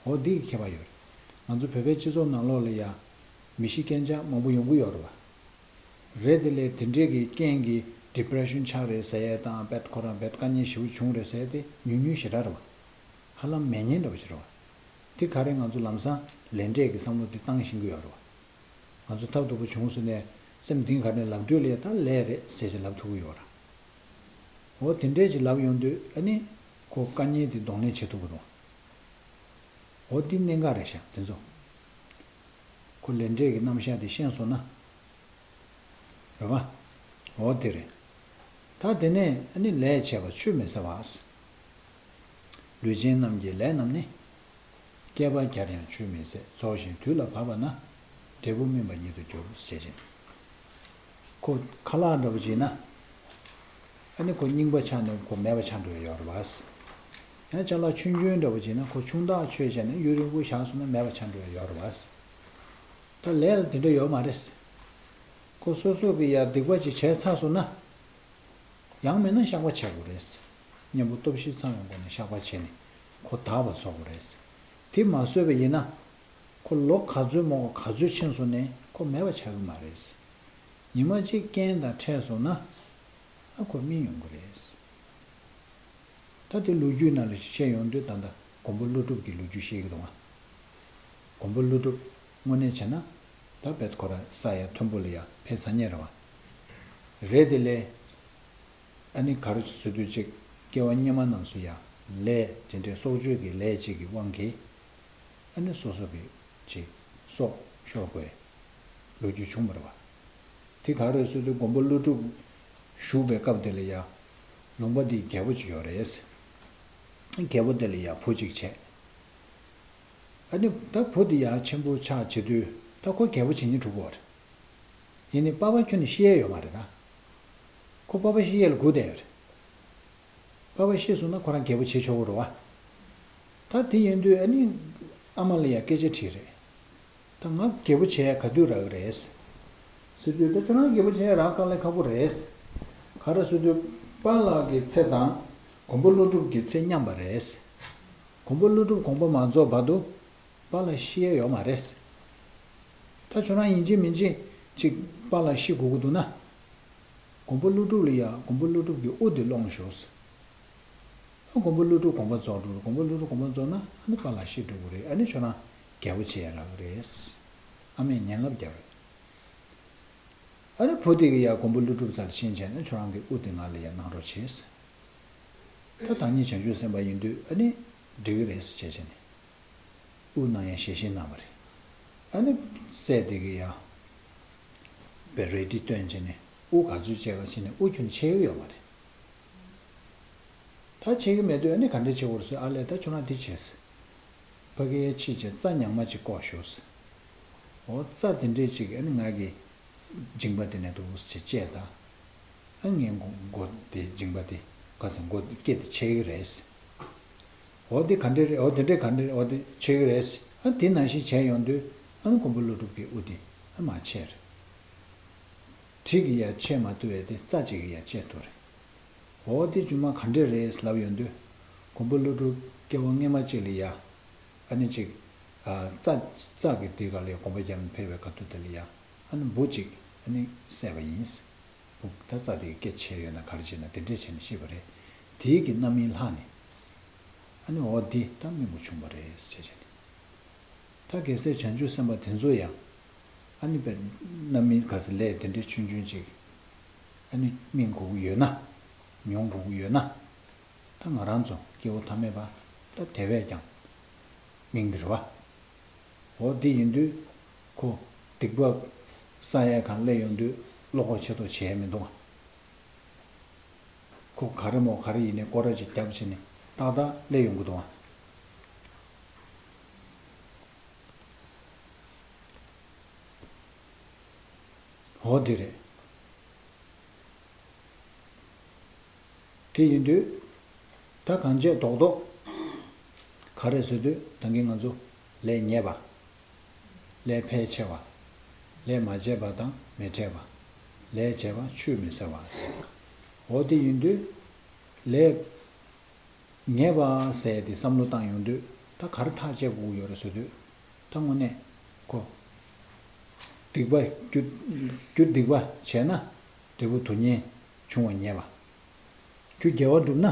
འོ་འདི་གི་ཁྱད་པར་ཡོད་རེད། ང་ཚོ་བོད་པའི་སྤྱི་ཚོགས་ནང་ལོགས་ལ་ཡ། མི་ཤི་རྐྱེན་ཆག་མང་པོ་ཡོང་གི་ཡོད་རེད་བ། རེད་དེ་ལས་དེ་འདྲས་ཀྱི་རྐྱེན་གྱིས་ཌི་པི་རེ་ཤན་ཆགས་རེད་ཟེར་ཡས་དང་དཔེ་ཁོ་རང་དཔེ་དཀའ་ངལ་ཞེ་པོ་བྱུང་རེད་ཟེར་ཡས་དེ་ཉུང་ཉུང་ཞེ་དྲག་རེད་བ། ཧ་ལམ་མེད་མཁན་འདྲ་བོ་ཞིག་རེད་བ། དེ་ག་རེ་ང་ཚོ་ལམ་སང་ལས་འབྲས་ཀྱི་བསམ་བློ་དེ་བཏང་ཤེས་ཀྱི་ཡོད་རེད་བ། ང་ཚོ་ཐབས་སྡུག་པོ་བྱུང་སོང་ནས་སེམས་གཏིང་ག་ནས་ལབ་འགྲོས་ལ་ད་ལས་རེད་ཟེར་ཅིག་ལབ་ཐུབ་ཀྱི་ཡོད་ར། འོ་དེ་འདྲས་ཅིག་ལབ་ཡོང་དུས་ཨ་ནི་ཁོ་དཀའ་ངལ་དེ་གདོང་ལེན་བྱེད་ཐུབ་ཀྱི་རེད། འོ་དེ་གནད་འགག་རེད་ཤག་དེ་ཚོ། ཁོ་ལས་འབྲས་ཀྱི་རྣམ་གཞག་དེ་ཤེས་སོང་ན། རེད་པ། འོ་དེ་རེད། ད་དེ་ནས་ཨ་ནི་ལས་བྱས་པ་ཆུད་མི་ཟ་བ། ལུས་ཅན་རྣམས་ཀྱི་ལས་རྣམས་ནི། བསྐལ་པ་བརྒྱར་ཡང་ཆུད་མི་ཟད་རྫོགས་ཤིང་དུས་ལ་བབ་པ་ན། འབྲས་བུ་སྨིན་པ་ཉིད་དུ་འགྱུར་ཞེས་བཞིན། ཁོ་ཁ་ལག་འདྲ་པོ་བྱས་ན། ཨ་ནི་ཁོ་རྙིང་པ་ཆགས་ནས་ཁོ་མེད་པ་ཆགས་འགྲོ་ཡ་ཡོད་རེད་པ། ཡང་ཅ་ལག་ཆུང་ཆུང་འདྲ་པོ་བྱས་ན་ཁོ་ཆུང་ཐག་ཆོད་བྱས་ནས་ཡུན་རིང་པོ་བཞག་སོང་ན་མེད་པ་ཆགས་འགྲོ་ཡ་ཡོད་རེད་པ། ད་ལས་ལ་དེ་འདྲ་ཡོད་མ་རེད། ཁོ་སོ་སོ་གི་ཡ་སྡིག་པ་ཅིག་བྱས་ཚར་སོང་ན། ཡང་མིན་ན་བཤགས་པ་བྱེད་དགོས་རེད། གཉེན་པོ་སྟོབས་བཞི་ཚང་བའི་སྒོ་ནས་བཤགས་པ་བྱས་ནས་ཁོ་དག་པ་བཟོ་དགོས་རེད། དེ་མ་བཟོས་པ་ཡིན་ན། ཁོ་ལོ་ག་ཚོད་མང་པོ་ག་ཚོད་ཕྱིན་སོང་ནས་ཁོ་མེད་པ་ཆགས་ཀྱི་མ་རེད། ཉི་མ་གཅིག་རྐྱེན་དང་འཕྲད་སོང་ན། ཨ་ཁོ་སྨིན་ཡོང་གི་རེད། ད་དེ་ལོ་རྒྱུས་ནང་ལ་བཤད་ཡོང་དུས་ད་ལྟ་མགོན་པོ་ཀླུ་སྒྲུབ་ཀྱི་ལོ་རྒྱུས་བཤད་ཀྱི་འདུག་ཨ། མགོན་པོ་ཀླུ་སྒྲུབ་དངོས་གནས་བྱས་ན་ད་བེད་ཁོ་ར་ས་ཡ་མཐོན་པོ་ལ་ཡ་ཕེབས་ཚར་མཁན་རེད་བ། རེད་དེ་ལས། ཨ་ནི་ག་རེ་བཟོ་དུས་ཅིག་སྐྱེ་བ་སྔོན་མ་རྣམས་སུ་ཡ་ལས་དེ་འདྲའི་སྲོག་གཅོད་ཀྱི་ལས་ཅིག་གི་དབང་གིས། ཨ་ནི་སོ་སོ་གི་ཅིག་སྲོག་ཤོར་དགོས་ལོ་རྒྱུས་བྱུང་བ་རེད་བ། དེ་ག་རེ་ཟེར་དུས་མགོན་པོ་ཀླུ་སྒྲུབ་བཞུགས་པའི་སྐབས་དེ་ལ་ཡ། ལུང་པ་འདིའི་རྒྱལ་པོ་ཅིག་ཡོད་རེད། རྒྱལ་པོ་དེ་ལ་ཡ་བུ་ཅིག་བྱས། ཨ་ནི་ད་བུ་དེ་ཡ་ཆེན་པོ་ཆགས་བྱེད་དུས་ད་ཁོ་རྒྱལ་པོ་བྱེད་སྙིང་བྲོ་པོ་རེད། ཡིན་ནའི་པ་ཕ་ཁྱོན་ནས་ཤི་ཡས་ཡོད་མ་རེད་ད། ཁོ་པ་ཕ་ཤི་ཡས་ལ་སྒུག་བསྡད་ཡོད་རེད། པ་ཕ་ཤི་སོང་ན་ཁོ་རང་རྒྱལ་པོ་བྱེད་ཆོག་གི་རེད་བ། ད་དེ་ཡིན་དུས་ཨ་ནི་ཨ་མ་ལ་ཡ་སྐད་ཆ་དྲིས་རེད། ད་ང་རྒྱལ་པོ་བྱེད་ཡ་ག་དུས་རག་གི་རེད། ཟེར་དུས་ད་ཁྱོད་རང་རྒྱལ་པོ་བྱེད་ཡ་རག་དཀའ་ལས་ཁག་པོ་རེད། ག་རེ་ཟེར་དུས་པཱ་ལགས་ཀྱི་ཚེ་དང་མགོན་པོ་ཀླུ་སྒྲུབ་ཀྱི་ཚེ་མཉམ་པ་རེད། མགོན་པོ་ཀླུ་སྒྲུབ་དགོངས་པ་མ་རྫོགས་བར་དུ་པཱ་ལགས་ཤི་ཡ་ཡོད་མ་རེད། ད་ཁྱོད་རང་ཡིན་གཅིག་མིན་གཅིག་ཅིག་པཱ་ལགས་ཤི་དགོས་ཀྱི་འདུག་ན། མགོན་པོ་ཀླུ་སྒྲུབ་ལ་ཡ་མགོན་པོ་ཀླུ་སྒྲུབ་ཀྱི་དབུ་དེ་སློང་ཤོག། མགོན་པོ་ཀླུ་སྒྲུབ་དགོངས་པ་རྫོགས་འགྲོ་རེད། མགོན་པོ་ཀླུ་སྒྲུབ་དགོངས་པ་རྫོགས་ན་ཨ་ནི་པཱ་ལགས་ཤི་འགྲོ་གི་རེད། ཨ་ནི་ཁྱོད་རང་རྒྱལ་པོ་བྱེད་ཡ་རག་གི་རེད། ཨ་མས་ཉེན་ལབ་བརྒྱབ་རེད། ཨ་ནི་བུ་དེ་གི་ཡ་མགོན་པོ་ཀླུ་སྒྲུབ་རྩ་ལ་ཕྱིན་བྱས་ན་ཁྱོད་རང་གི་དབུ་དེ་ང་ལ་ཡ་གནང་རོགས་བྱེད། ད་བདག་ཉིད་བྱང་ཆུབ་སེམས་དཔའ་ཡིན་དུས་ཨ་ནི་འགྲིག་གི་རེད་ཟེར་བྱས་བྱས་ནས། དབུ་གནང་ཡ་ཞལ་བཞེས་གནང་བ་རེད། ཨ་ནི་སྲས་དེ་གི་ཡ། པའི་རལ་གྲི་བཏོན་བྱས་ནས་དབུ་ག་ཚོད་བཅད་ག་ཕྱིན་ནས་དབུ་ཁྱོན་ཆད་ཀྱི་ཡོད་མ་རེད། ད་ཆད་ཀྱི་མེད་དུས་ཨ་ནི་ག་འདྲས་བྱེད་དགོས་རེད་ཟེར། ཨ་ལས་ད་ཁྱོད་རང་འདི་བྱས། ཕ་གིར་ཕྱིན་བྱས་རྩྭ་ཉག་མ་ཅིག་བཀོག་ཤོག་ཟེར། འོ་རྩྭ་དེ་འདྲས་ཅིག་ཨ་ནི་ང་གི་མཇིང་པ་དེ་ནས་འདུག་སེ་བཅད་དང་། ཨ་ངའི་མགོ་མགོ་དེ་མཇིང་པ་དེ་ག་ཚོད་མགོ་སྐེ་དེ་ཆད་ཀྱི་རེད་ཟེར། འོ་དེ་ག་འདྲས་རེད། འོ་དེ་འདྲས་ག་འདྲས་རེད། འོ་དེ་ཆད་ཀྱི་རེད་ཟེར། ཨ་དེ་ནང་བཞིན་བྱས་ཡོང་དུས་ཨ་ནི་མགོན་པོ་ཀླུ་སྒྲུབ་ཀྱི་དབུ་དེ་ཨ་མར་ཆད་རེད། གྲི་གིས་ཡང་ཆད་མ་ཐུབ་པས་དེ་རྩྭ་གཅིག་གིས་ཡང་ཆད་ཐུབ་རེད། འོ་དེ་རྗེས་མ་ག་འདྲས་རེད་ལབ་ཡོང་དུས། མགོན་པོ་ཀླུ་སྒྲུབ་སྐྱེ་བ་སྔོན་མ་གཅིག་ལ་ཡ། ཨ་ནི་གཅིག་ཨ་རྩྭ་རྩྭ་གི་དེ་ག་ལ་ཡ་གོམ་པ་རྒྱབ་ནས་ཕེབས་པའི་སྐབས་དུས་དེ་ལ་ཡ། ཨ་ནི་འབུ་གཅིག་ཨ་ནི་བསད་པ་ཡིན། འབུ་ད་རྩྭ་དེ་གི་སྐེ་ཆད་ཡོད་ན་ག་རེ་བྱས་ན་དེ་འདྲས་བྱས་ནས་ཤི་བ་རེད། དེའི་གི་རྣམ་སྨིན་ལྷག་ནས། ཨ་ནི་འོ་དེ་ད་སྨིན་པོ་བྱུང་བ་རེད་ཟེར་བྱས་ནས། ད་རྒྱལ་སྲས་བྱང་ཆུབ་སེམས་དཔའ་དེ་ཚོ་ཡང་། ཨ་ནི་པའི་རྣམ་སྨིན་ག་ཚོད་ལས་དེ་འདྲའི་ཆུང་ཆུང་ཅིག་ཨ་ནི་སྨིན་དགོས་ཀྱི་ཡོད་ན། མྱོང་དགོས་ཀྱི་ཡོད་ན། ད་ང་རང་ཚོ་སྐྱེ་བོ་ཐ་མལ་པ་ད་དེ་བས་ཀྱང་སྨིན་གྱི་རེད་བ། འོ་དེ་ཡིན་དུས་ཁོ་སྡིག་པ་བསགས་ཡས་གང་སླེབས་ཡོང་དུས་བློ་ཁོག་ཆེ་མདོག་བྱས་མི་འདུག་ཨ། ཁོ་ག་རེ་མོ་ག་རེ་ཡིན་ནའི་སྐོར་ར་ཅིག་རྒྱབ་བྱས་ནས་ཏག་ཏག་སླེབས་ཡོང་གི་འདུག་ཨ། འོ་དེ་རེད། དེ་ཡིན་དུས། ད་གང་བྱས་རྡོག་རྡོག་ག་རེ་ཟེར་དུས་ད་གིན་ང་ཚོ་ལས་ཉེས་པ། ལས་ཕལ་ཆེ་བ། ལས་མ་བྱས་པ་དང་མི་འཕྲད་པ། ལས་བྱས་པ་ཆུད་མི་ཟ་བ། འོ་དེ་ཡིན་དུས། ལས་ཉེས་པ་ཟེར་ཏེ་བསམ་བློ་བཏང་ཡོང་དུས་ད་ག་རེ་ཐག་བཅད་དགོས་ཡོད་རེད་ཟེར་དུས། ད་དངོས་གནས་ཁོ། སྡིག་པ་རྒྱུ། རྒྱུ་སྡིག་པ་བྱས་ན་འབྲས་བུ་དུ་ཉེས་འབྱུང་བ་ཉེས་པ། རྒྱུ་དགེ་བ་བསྒྲུབས་ན།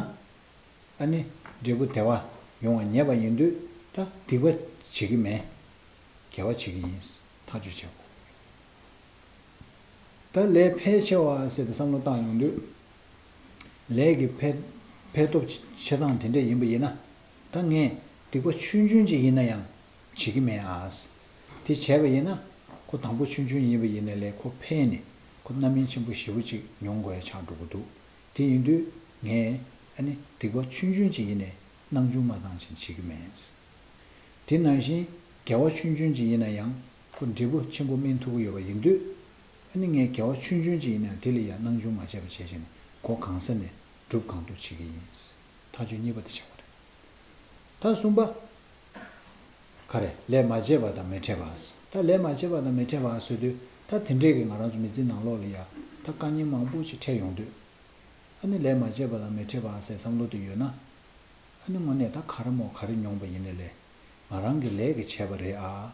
ཨ་ནི་འབྲས་བུ་བདེ་བ་ཡོང་བ་ཉེས་པ་ཡིན་དུས་ད་སྡིག་པ་བྱེད་ཀྱི་མེད། དགེ་བ་བྱེད་ཀྱི་ཡིན། ཐག་གཅོད་བྱེད་དགོས། ད་ལས་ཕལ་ཆེ་བ་ཟེར་ཏེ་བསམ་བློ་བཏང་ཡོང་དུས། ལས་ཀྱི་ཕལ་ཕལ་སྟོབས་ཆེ་སྟངས་དེ་འདྲས་ཡིན་པ་ཡིན་ན། ད་ངས་སྡིག་པ་ཆུང་ཆུང་ཅིག་ཡིན་ན་ཡང་བྱེད་ཀྱི་མེད་ཨ། དེ་བྱས་པ་ཡིན་ན། ཁོ་དང་པོ་ཆུང་ཆུང་ཡིན་པ་ཡིན་ན་ལས་ཁོ་ཕལ་ནས་ཁོ་རྣམ་སྨིན་ཆེན་པོ་ཞེ་པོ་ཅིག་མྱོང་དགོས་ཡ་ཆགས་འགྲོ་གི་འདུག་དེ་ཡིན་དུས་ངས་ཨ་ནི་སྡིག་པ་ཆུང་ཆུང་ཅིག་ཡིན་ནའི་སྣང་ཆུང་མ་བཏང་ཞིང་བྱེད་ཀྱི་མེད། དེ་ནང་བཞིན་དགེ་བ་ཆུང་ཆུང་ཅིག་ཡིན་ན་ཡང་ཁོ་འབྲས་བུ་ཆེན་པོ་སྨིན་ཐུབ་ཀྱི་ཡོད་པ་ཡིན་དུས། ཨ་ནི་ངས་དགེ་བ་ཆུང་ཆུང་ཅིག་ཡིན་ན་ཡང་དེ་ལ་ཡང་སྣང་ཆུང་མ་བྱས་པ་བྱས་བྱས་ནས་གོ་གང་ས་ནས་སྒྲུབ་གང་ཐུབ་བྱེད་ཀྱི་ཡིན། ཐག་གཅོད་གཉིས་པ་དེ་བྱས་པ་རེད། ད་གསུམ་པ། ག་རེ་ལས་མ་བྱས་པ་དང་མི་འཕྲད་པ། ད་ལས་མ་བྱས་པ་དང་མི་འཕྲད་པ་ཟེར་དུས་ད་དེ་འདྲས་ཀྱི་ང་རང་ཚོ་མི་ཚེའི་ནང་ལོགས་ལ་ཡ་ད་དཀའ་ངལ་མང་པོ་ཞིག་འཕྲད་ཡོང་དུས། ཨ་ནི་ལས་མ་བྱས་པ་དང་མི་འཕྲད་པ་ཟེར་བསམ་བློ་དེ་ཡོད་ན། ཨ་ནི་དངོས་གནས་ད་ག་རེ་མོ་ག་རེ་མྱོང་པ་ཡིན་ནའི་ལས། ང་རང་གི་ལས་ཀྱིས་བྱས་པ་རེད་ཨ།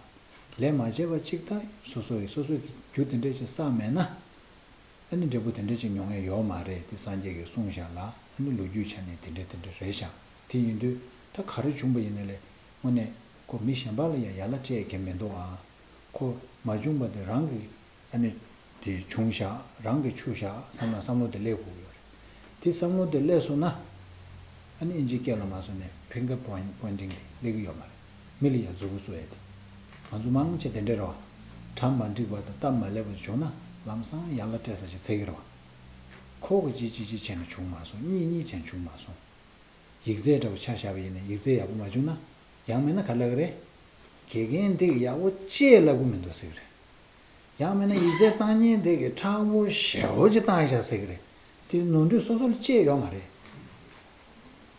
ལས་མ་བྱས་པ་གཅིག་ད་སོ་སོ་ཡི་སོ་སོ་གི་རྒྱུ་དེ་འདྲས་ཅིག་བསགས་མེད་ན། ཨ་ནི་འབྲས་བུ་དེ་འདྲས་ཅིག་མྱོང་ཡ་ཡོད་མ་རེད་དེ་སངས་རྒྱས་ཀྱིས་གསུངས་བཞག་ལ། ཨ་ནི་ལོ་རྒྱུས་ཆ་ནས་དེ་འདྲས་དེ་འདྲས་རེད་བཞག་དེ་ཡིན་དུས་ད་ག་རེ་བྱུང་པ་ཡིན་ནའི་ལས་དངོས་གནས་ཁོ་མི་གཞན་པ་ལ་ཡ་ཡ་ལ་སྤྲད་མཁན་མི་འདུག་ཨ། ཁོ་མ་བྱུང་པ་དེ་རང་གི་ཨ་ནི་དེ་བྱུང་བཞག་རང་གི་ཆུ་བཞག་བསམ་ན་བསམ་བློ་དེ་སླེབས་དགོས་ཡོད་རེད། དེ་བསམ་བློ་དེ་སླེབས་སོང་ན། ཨ་ནི་ཨིན་ཇིའི་སྐད་ལ་མ་སོང་ནས་ཕིང་གར་པོ་ཡིན་པོ་ཡིན་ཊིང་དེ་སླེབས་ཀྱི་ཡོད་མ་རེད། མི་ལ་ཡ་མཛུབ་གུ་བཙུགས་ཡས་དེ། ང་ཚོ་མང་ཆེ་དེ་འདྲས་རེད་བ། གྲ་མ་འགྲིག་པ་དང་སྟབས་མ་ལེགས་པ་བྱུང་ན་ལམ་སང་ཡ་ལ་སྤྲད་ས་ཞིག་འཚོལ་གྱི་རེད་བ། ཁོ་གི་གཅིག་གཅིག་གཅིག་བྱས་ན་བྱུང་མ་སོང་གཉིས་གཉིས་བྱས་ན་བྱུང་མ་སོང་། ཡིག་ཚད་འདྲ་བོ་ཆ་བཞག་པ་ཡིན་ན་ཡིག་ཚད་ཡག་པོ་མ་བྱུང་ན། ཡང་མིན་ན་ག་ལབ་ཀྱི་རེད། དགེ་རྒན་འདི་གིས་ཡག་པོ་ཅི་ལབ་ཀྱི་མི་འདུག་ཟེར་གྱི་རེད། ཡང་མིན་ན་ཡིག་ཚད་བཏང་མཁན་དེ་གིས་མཁྲེགས་པོ་ཞེ་པོ་ཅིག་བཏང་བཞག་ཟེར་གྱི་རེད། དེ་ནོར་འཁྲུལ་སོ་སོ་ལ་སྐྱེས་ཡོད་མ་རེད།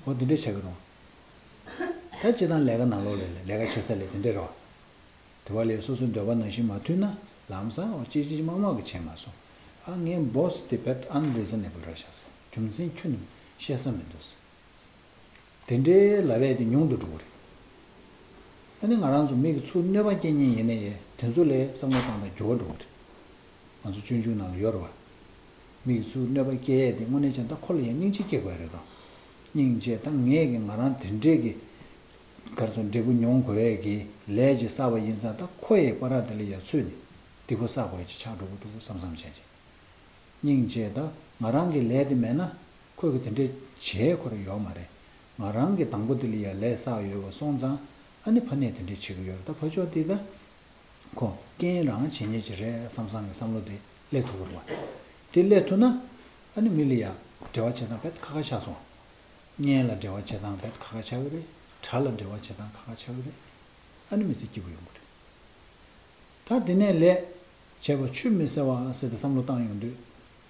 འོ་དེ་འདྲས་བྱ་གི་རུང་། ད་སྤྱིར་བཏང་ལས་ཀ་ནང་ལོགས་ལ་ལས་ཀ་བྱེད་ས་ལས་དེ་འདྲས་རེད་བ། དེ་བ་ལས་སོ་སོའི་འདོད་པ་ནང་བཞིན་མ་ཐུབ་ན་ལམ་སང་འོ་ཅི་ཅི་མ་མ་གི་བྱས་མ་སོང་། ཨ་ངའི་བོ་སི་དེ་དཔེ་ཨན་རི་ཛ་ནེ་བལ་རེད་བཞག་ཟེར། རྒྱུ་མཚན་ཁྱོན་ནས་བཤད་ས་མི་འདུག་ཟེར། དེ་འདྲའི་ལབ་ཡས་དེ་ཉུང་དུ་འགྲོ་གི་རེད། ཨ་ནི་ང་རང་ཚོ་མི་གི་ཚུར་གནོད་པ་སྐྱེལ་མཁན་ཡིན་ན་ཡང་དེ་ཚོ་ལས་བསམ་བློ་བཏང་སྟངས་འགྱུར་བ་འགྲོ་གི་རེད། ང་ཚོ་སྤྱོད་འཇུག་ནང་ལ་ཡོད་རེད་བ། མི་གི་ཚུར་གནོད་པ་སྐྱེལ་ཡས་དེ་དངོས་གནས་བྱས་ན་ད་ཁོ་ལ་ཡང་སྙིང་རྗེ་སྐྱེ་དགོས་རེད་དོ། སྙིང་རྗེ་ད་ངས་ཀྱི་ང་རང་དེ་འདྲས་ཀྱི་གར་སོང་འབྲས་བུ་མྱོང་དགོས་ཡས་ཀྱི་ལས་ཀྱི་བསགས་པ་ཡིན་ཙང་ད་ཁོ་ཡི་བར་དེ་ལ་ཡང་ཚུད་ནས་སྡིག་པ་བསགས་དགོས་ཡས་ཀྱི་ཆགས་འགྲོ་གི་འདུག་བསམ་བསམ་བྱས་བྱས། སྙིང་རྗེ་ད་ང་རང་གི་ལས་དེ་མེད་ན་ཁོས་གི་དེ་འདྲས་བྱེད་ཁོ་ར་ཡོད་མ་རེད། ང་རང་གི་དང་པོ་དེ་ལ་ཡ་ལས་བསགས་ཡོད་པ་སོང་ཙང་ཨ་ནི་ཕ་ནས་དེ་འདྲས་བྱེད་གི་ཡོད་རེད། ད་ཕ་ཕྱོགས་དེ་ད་ཁོ་རྐྱེན་རང་བྱེད་ཉེན་ཅིག་རེད་བསམ་བསམ་གི་བསམ་བློ་དེ་སླེབས་ཐུབ་ཀྱི་རེད་བ། དེ་སླེབས་ཐུབ་ན་ཨ་ནི་མི་ལ་ཡ་འབྲེལ་བ་བྱེད་སྟངས་དཔེ་ཁག་ཁག་ཆགས་སོང་། གཉེན་ལ་འབྲེལ་བ་བྱེད་སྟངས་དཔེ་ཁག་ཁག་ཆགས་ཀྱི་རེད། དགྲ་ལ་འབྲེལ་བ་བྱེད་སྟངས་ཁག་ཁག་ཆགས་ཀྱི་རེད། ཨ་ནི་མི་ཚེ་སྐྱིད་པོ་ཡོང་གི་རེད། ད་དེ་ནས་ལས་བྱས་པ་ཆུད་མི་ཟ་བ་ཟེར་ཏེ་བསམ་བློ་བཏང་ཡོང་དུས།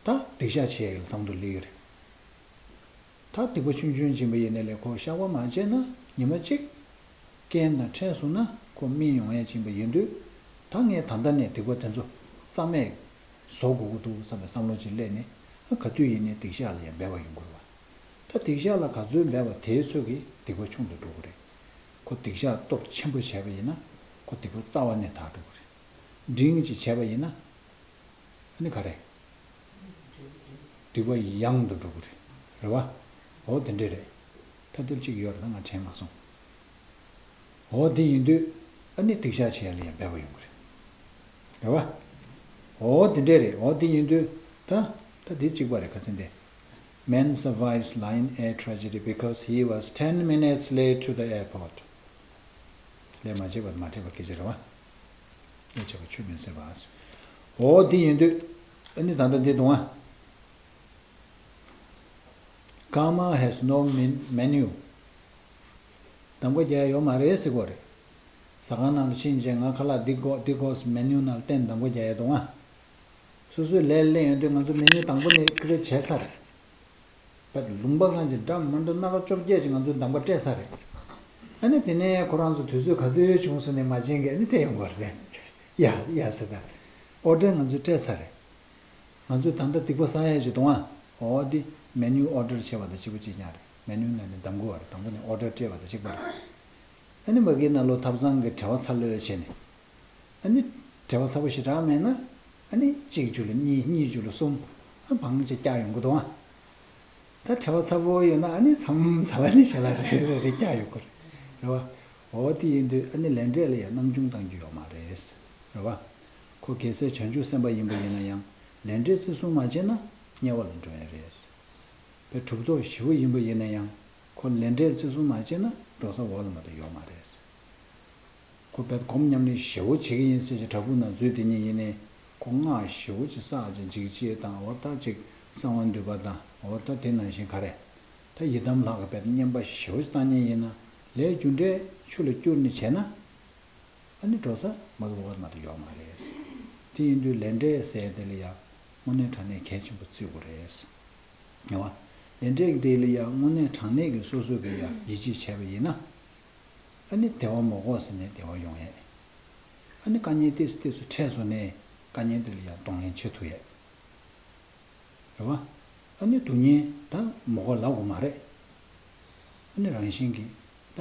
ད་སྡིག་བཤགས་བྱེད་ཡག་ལ་བསམ་བློ་སླེབས་ཀྱི་རེད། ད་སྡིག་པ་ཆུང་ཆུང་ཡིན་པ་ཡིན་ནའི་ལས་ཁོ་བཤགས་པ་མ་བྱས་ན་ཉི་མ་གཅིག་རྐྱེན་དང་འཕྲད་སོང་ན་ཁོ་སྨིན་ཡོང་ཡག་ཡིན་པ་ཡིན་དུས། ད་ངས་ད་ལྟ་ནས་སྡིག་པ་དེ་ཚོ་རྩ་མེད་བཟོ་དགོས་ཀྱི་འདུག་བསམ་པའི་བསམ་བློ་ཅིག་སླེབས་ནས་ཨ་ག་དུས་ཡིན་ནའི་སྡིག་བཤགས་ལ་ཡང་འབད་པ་ཡོང་དགོས་རེད་བ། ད་སྡིག་བཤགས་ལ་ག་ཚོད་འབད་པ་དེའི་ཚོད་ཀྱིས་སྡིག་པ་ཆུང་དུ་འགྲོ་གི་རེད། ཁོ་སྡིག་བཤགས་སྟོབས་ཆེན་པོ་བྱས་པ་ཡིན་ན་ཁོ་སྡིག་པ་རྩ་བ་ནས་དག་འགྲོ་གི་རེད། འབྲིང་ཅིག་བྱས་པ་ཡིན་ན། ཨ་ནི་ག་རེ། སྡིག་པ་ཡང་དུ་འགྲོ་གི་རེད། རེད་བ། འོ་དེ་འདྲས་རེད། ད་དེབ་གཅིག་ཡོད་རེད་ད་ང་དྲན་མ་སོང་། འོ་དེ་ཡིན་དུས། ཨ་ནི་སྡིག་བཤགས་བྱེད་ཡ་ལ་ཡང་འབད་པ་ཡོང་གི་རེད། རེད་བ། འོ་དེ་འདྲས་རེད། འོ་དེ་ཡིན་དུས། ད། ད་དེ་གཅིག་པ་རེད་ཁ་ཚིག་འདི། Man survives Lion Air tragedy because he was ten minutes late to the airport. ལས་མ་བྱས་པར་མ་འཕྲད་པ་སྐད་ཆ་རེད་བ། ལས་བྱས་པ་ཆུད་མི་ཟ་བ། འོ་དེ་ཡིན་དུས། ཨ་ནི་ད་ལྟ་འདི་འདུག་ཨ། Karma has no men- menu. གདམ་ག་རྒྱག་ཡ་ཡོད་མ་རེད་ཟེར་གོ་རེད། ཟ་ཁང་ནང་ལ་ཕྱིན་རྗེས་ང་ཁ་ལག་འདི་དགོས་འདི་དགོས་ཟེར་མེ་ནིའུ་ནང་ལ་བསྟན་གདམ་ག་རྒྱག་ཡ་འདུག་ཨ། སོ་སོའི་ལས་ལེན་ཡོང་དུས་ང་ཚོ་མེ་ནིའུ་དང་པོ་ནས་ཀི་རེ་བྱས་ཚར་རེད། བས་ལུང་པ་གང་ཅི་འདྲ་མི་འདྲ་སྣ་ཁ་བཅོ་བརྒྱད་ཅིག་ང་ཚོའི་གདམ་ག་སྤྲད་ཚར་རེད། ཨ་ནི་དེ་ནས་ཁོ་རང་ཚོ་དུས་ཚོད་ག་ཚོད་བྱུང་སོང་ནས་མ་བྱན་གི་ཨ་ནི་སྤྲད་ཡོང་གི་རེད། ཡ་ཡ་ཟེར་ད། ཨོ་ཌར་ང་ཚོས་སྤྲད་ཚར་རེད། ང་ཚོས་ད་ལྟ་སྡིག་པ་བསགས་ཡས་ཅིག་འདུག་ཨ། འོ་འདི་མེ་ནིའུ་ཨོ་ཌར་བྱས་པ་དང་གཅིག་པ་གཅིག་རྐྱང་རེད། མེ་ནིའུ་ནང་ནས་གདམ་ག་བ་རེད། དང་པོ་ནས་ཨོ་ཌར་སྤྲད་པ་དང་གཅིག་པ་རེད། ཨ་ནི་མ་གི་ནང་ལོགས་ཐབ་ཚང་གི་བྲེལ་བ་ཚ་ལོས་བྱས་ནས། ཨ་ནི་བྲེལ་བ་ཚ་པོ་ཞེ་དྲག་མེད་ན། ཨ་ནི་གཅིག་བཅུ་ལ་གཉིས་གཉིས་བཅུ་ལ་གསུམ། ཨ་བང་ཅིག་བཀྱག་ཡོང་གི་འདུག་ཨ། ད་བྲེལ་བ་ཚ་པོ་ཡོད་ན་ཨ་ནི་མཚམས་མཚམས་ཨ་ནི་ཞལ་ལག་རེ་རེ་རེ་བཀྱག་ཡོང་གི་རེད། རེད་བ། འོ་དེ་ཡིན་དུས་ཨ་ནི་ལས་འབྲས་ལ་ཡང་སྣང་ཆུང་གཏང་རྒྱུ་ཡོད་མ་རེད། རེད་བ། ཁོ་གལ་སྲིད་བྱང་ཆུབ་སེམས་དཔའ་ཡིན་པ་ཡིན་ན་ཡང་། ལས་འབྲས་བརྩི་སྲུང་མ་བྱས་ན་དམྱལ་བ་ལ་འགྲོ་ཡ་རེད། པའི་གྲུབ་ཐོབ་ཞི་བ་ཡིན་པ་ཡིན་ན་ཡང་ཁོ་ལས་འབྲས་བརྩི་སྲུང་མ་བྱས་ན་འགྲོ་ས་འོག་ལ་མ་གཏོགས་ཡོད་མ་རེད། ཁོ་པའི་སྒོམ་ཉམས་ལེན་ཞེ་བོ་བྱེད་ཀྱི་ཡིན་ཟེར་གྱི་བྲག་ཕུག་ནང་འཛུལ་དེ་ཉིད་ཡིན་ནའི་ཁོ་སྔགས་ཞེ་བོ་ཅིག་བསགས་ཅིག་འཇིགས་བྱེད་དང་འོ་ད་ཅིག་གསང་བ་འདུས་པ་དང་འོ་ད་དེ་ནང་བཞིན་ག་རེ། ད་ཡི་དམ་ལྷ་གི་པའི་བསྙེན་པ་ཞེ་བོ་ཅིག་བཏང་ཉིད་ཡིན་ན་ལས་རྒྱུ་འབྲས་ཆུ་ལ་བསྐྱུར་ནས་བྱས་ན། ཨ་ནི་འགྲོ་ས་མ་གི་འོག་མ་གཏོགས་ཡོད་མ་རེད། དེ་ཡིན་དུས་ལས་འབྲས་ཟེར་དེ་ལ་ཡང་དངོས་གནས་དྲང་གནས་གལ་ཆེན་པོ་བརྩི་དགོས་རེད། ཡང་བ། ལས་འབྲས་ཀྱི་དེ་ལ་ཡང་དངོས་གནས་དྲང་གནས་ཀྱི་སོ་སོ་གི་ཡང་ཡིད་ཆེས་བྱས་པ་ཡིན་ན། ཨ་ནི་བདེ་བ་མ་དགོས་ཟེར་ནས་བདེ་བ་ཡོང་ཡས། ཨ་ནི་དཀའ་ངལ་ཏོག་ཙམ་ཏོག་ཙམ་འཕྲད་སོང་ནས་དཀའ་ངལ་དེ་ལ་ཡང་གདོང་ལེན་བྱེད་ཐུབ་ཡས། རེད་བ། ཨ་ནི་སྡུག་བསྔལ་ད་མ་དགོས་ལབ་དགོས་མ་རེད། ཨ་ནི་རང་བཞིན་གྱིས་ད་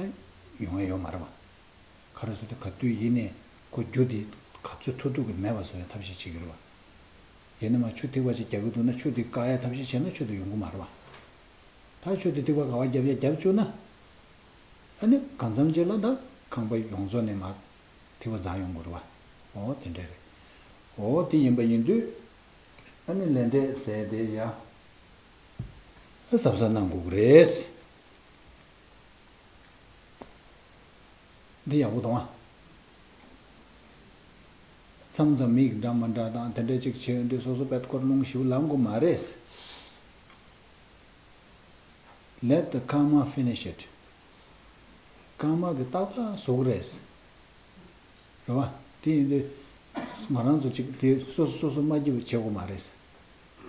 ཡོང་ཡ་ཡོད་མ་རེད་བ། ག་རེ་ཟེར་ཏེ་ག་དུས་ཡིན་ནའི་ཁོ་རྒྱུ་དེ་ག་ཚོད་ཐུབ་ཐུབ་ཀྱི་མེད་པ་བཟོ་ཡ་ཐབས་ཤེས་བྱེད་ཀྱི་རེད་བ། ཡིན་ནའི་མ་ཆུ་ཐིགས་པ་ཅིག་རྒྱག་གི་འདུག་ན་ཆུ་དེ་བཀག་ཡ་ཐབས་ཤེས་བྱས་ན་ཆུ་དེ་ཡོང་གི་མ་རེད་བ། ད་ཆུ་དེ་ཐིགས་པ་ག་བ་རྒྱབ་ཡ་རྒྱབ་བཅུག་ན། ཨ་ནི་གང་འཚམ་ཅིག་ལ་ད་ཁང་པ་ཡོངས་རྫོགས་ནས་མར་ཐིགས་པ་འཛག་ཡོང་དགོས་རེད་བ། འོ་དེ་འདྲ་རེད། འོ་དེ་ཡིན་པ་ཡིན་དུས། ཨ་ནི་ལས་འབྲས་ཟེར་དེ་ཡ། གཟབ་གཟབ་གནང་དགོས་ཀྱི་རེད། འདི་ཡག་པོ་འདུག་ཨ། མཚམས་མཚམས་མིག་འདྲ་མ་འདྲ་དང་དེ་འདྲ་ཅིག་བྱེད་ཡོང་དུས་སོ་སོ་པད་སྐོར་རླུང་ཞིག་ལངས་དགོས་མ་རེད། Let the karma finish it. ཀརྨ་གི་ཏག་ཏག་བཟོ་གི་རེད། རེད་བ། དེ་ཡིན་དུས། ང་རང་ཚོ་ཅིག་དེ་སོ་སོ་སོ་སོ་མ་སྐྱིད་པ་བྱེད་དགོས་མ་རེད།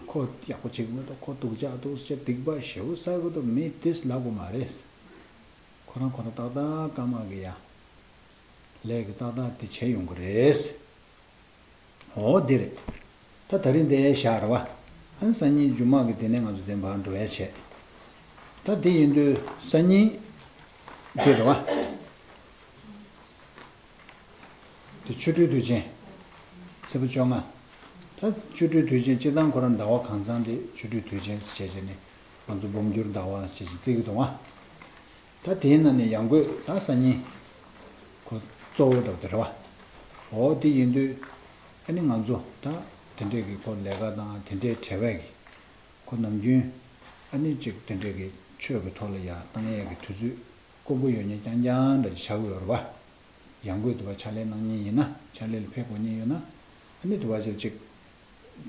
ཁོ་ཡག་པོ་བྱེད་ཀྱི་མི་འདུག་ཁོ་སྡུག་ཅག་འདུག་ཟེར་སྡིག་པ་ཞེ་པོ་བསགས་ཀྱི་འདུག་མི་དེས་ལབ་དགོས་མ་རེད། ཁོ་རང་ཁོ་རང་ཏག་ཏག་ཀརྨ་གི་ཡ། ལས་ཀྱི་ཏག་ཏག་དེ་བྱས་ཡོང་གི་རེད། འོ་འདི་རེད། ད་ད་རིང་འདི་བཞག་རེད་བ། ཨ་ནི་སང་ཉིན་རྗེས་མ་གི་དེ་ནས་ང་ཚོ་དེ་འབར་འགྲོ་ཡ་བྱས། ད་འདི་ཡིན་དུས་སང་ཉིན། འདི་རེད་བ། དེ་ཆོ་འཕྲུལ་དུས་ཆེན། ཚེས་པ་བཅོ་ལྔ། ད་ཆོ་འཕྲུལ་དུས་ཆེན་སྤྱིར་བཏང་ཁོ་རང་ཟླ་བ་གང་ཚང་དེ་ཆོ་འཕྲུལ་དུས་ཆེན་ཟེར་བྱས་བྱས་ནས་ང་ཚོ་འབུམ་འགྱུར་ཟླ་བ་ཟེར་བྱས་བྱས་བརྩི་གི་འདུག་ཨ། ད་དེའི་ནང་ནས་ཡང་སྒོས་ད་སང་ཉིན་ཁོ་གཙོ་བོ་འདྲ་བོ་དེ་རེད་བ། འོ་དེ་ཡིན་དུས་ཨ་ནི་ང་ཚོ་ད་དེ་འདྲས་ཀྱི་ཁོ་ལས་ཀ་དང་དེ་འདྲས་བྲལ་བས་ཀྱི་ཁོ་ནམ་རྒྱུན་ཨ་ནི་ཅིག་དེ་འདྲས་ཀྱི་ཆོས་ཀྱི་ཐོག་ལ་ཡ་བཏང་ཡས་ཀྱི་དུས་ཚོད་དཀོན་པོ་ཡོད་མཁན་རྐྱང་རྐྱང་འདྲ་ཅིག་ཆགས་ཀྱི་ཡོད་རེད་བ། ཡང་སྒོས་དུ་བ་ཕྱག་ལས་གནང་མཁན་ཡིན་ན་ཕྱག་ལས་ལ་ཕེབས་དགོས་མཁན་ཡོད་ན་ཨ་ནི་དུ་བ་ཅིག་ཅིག་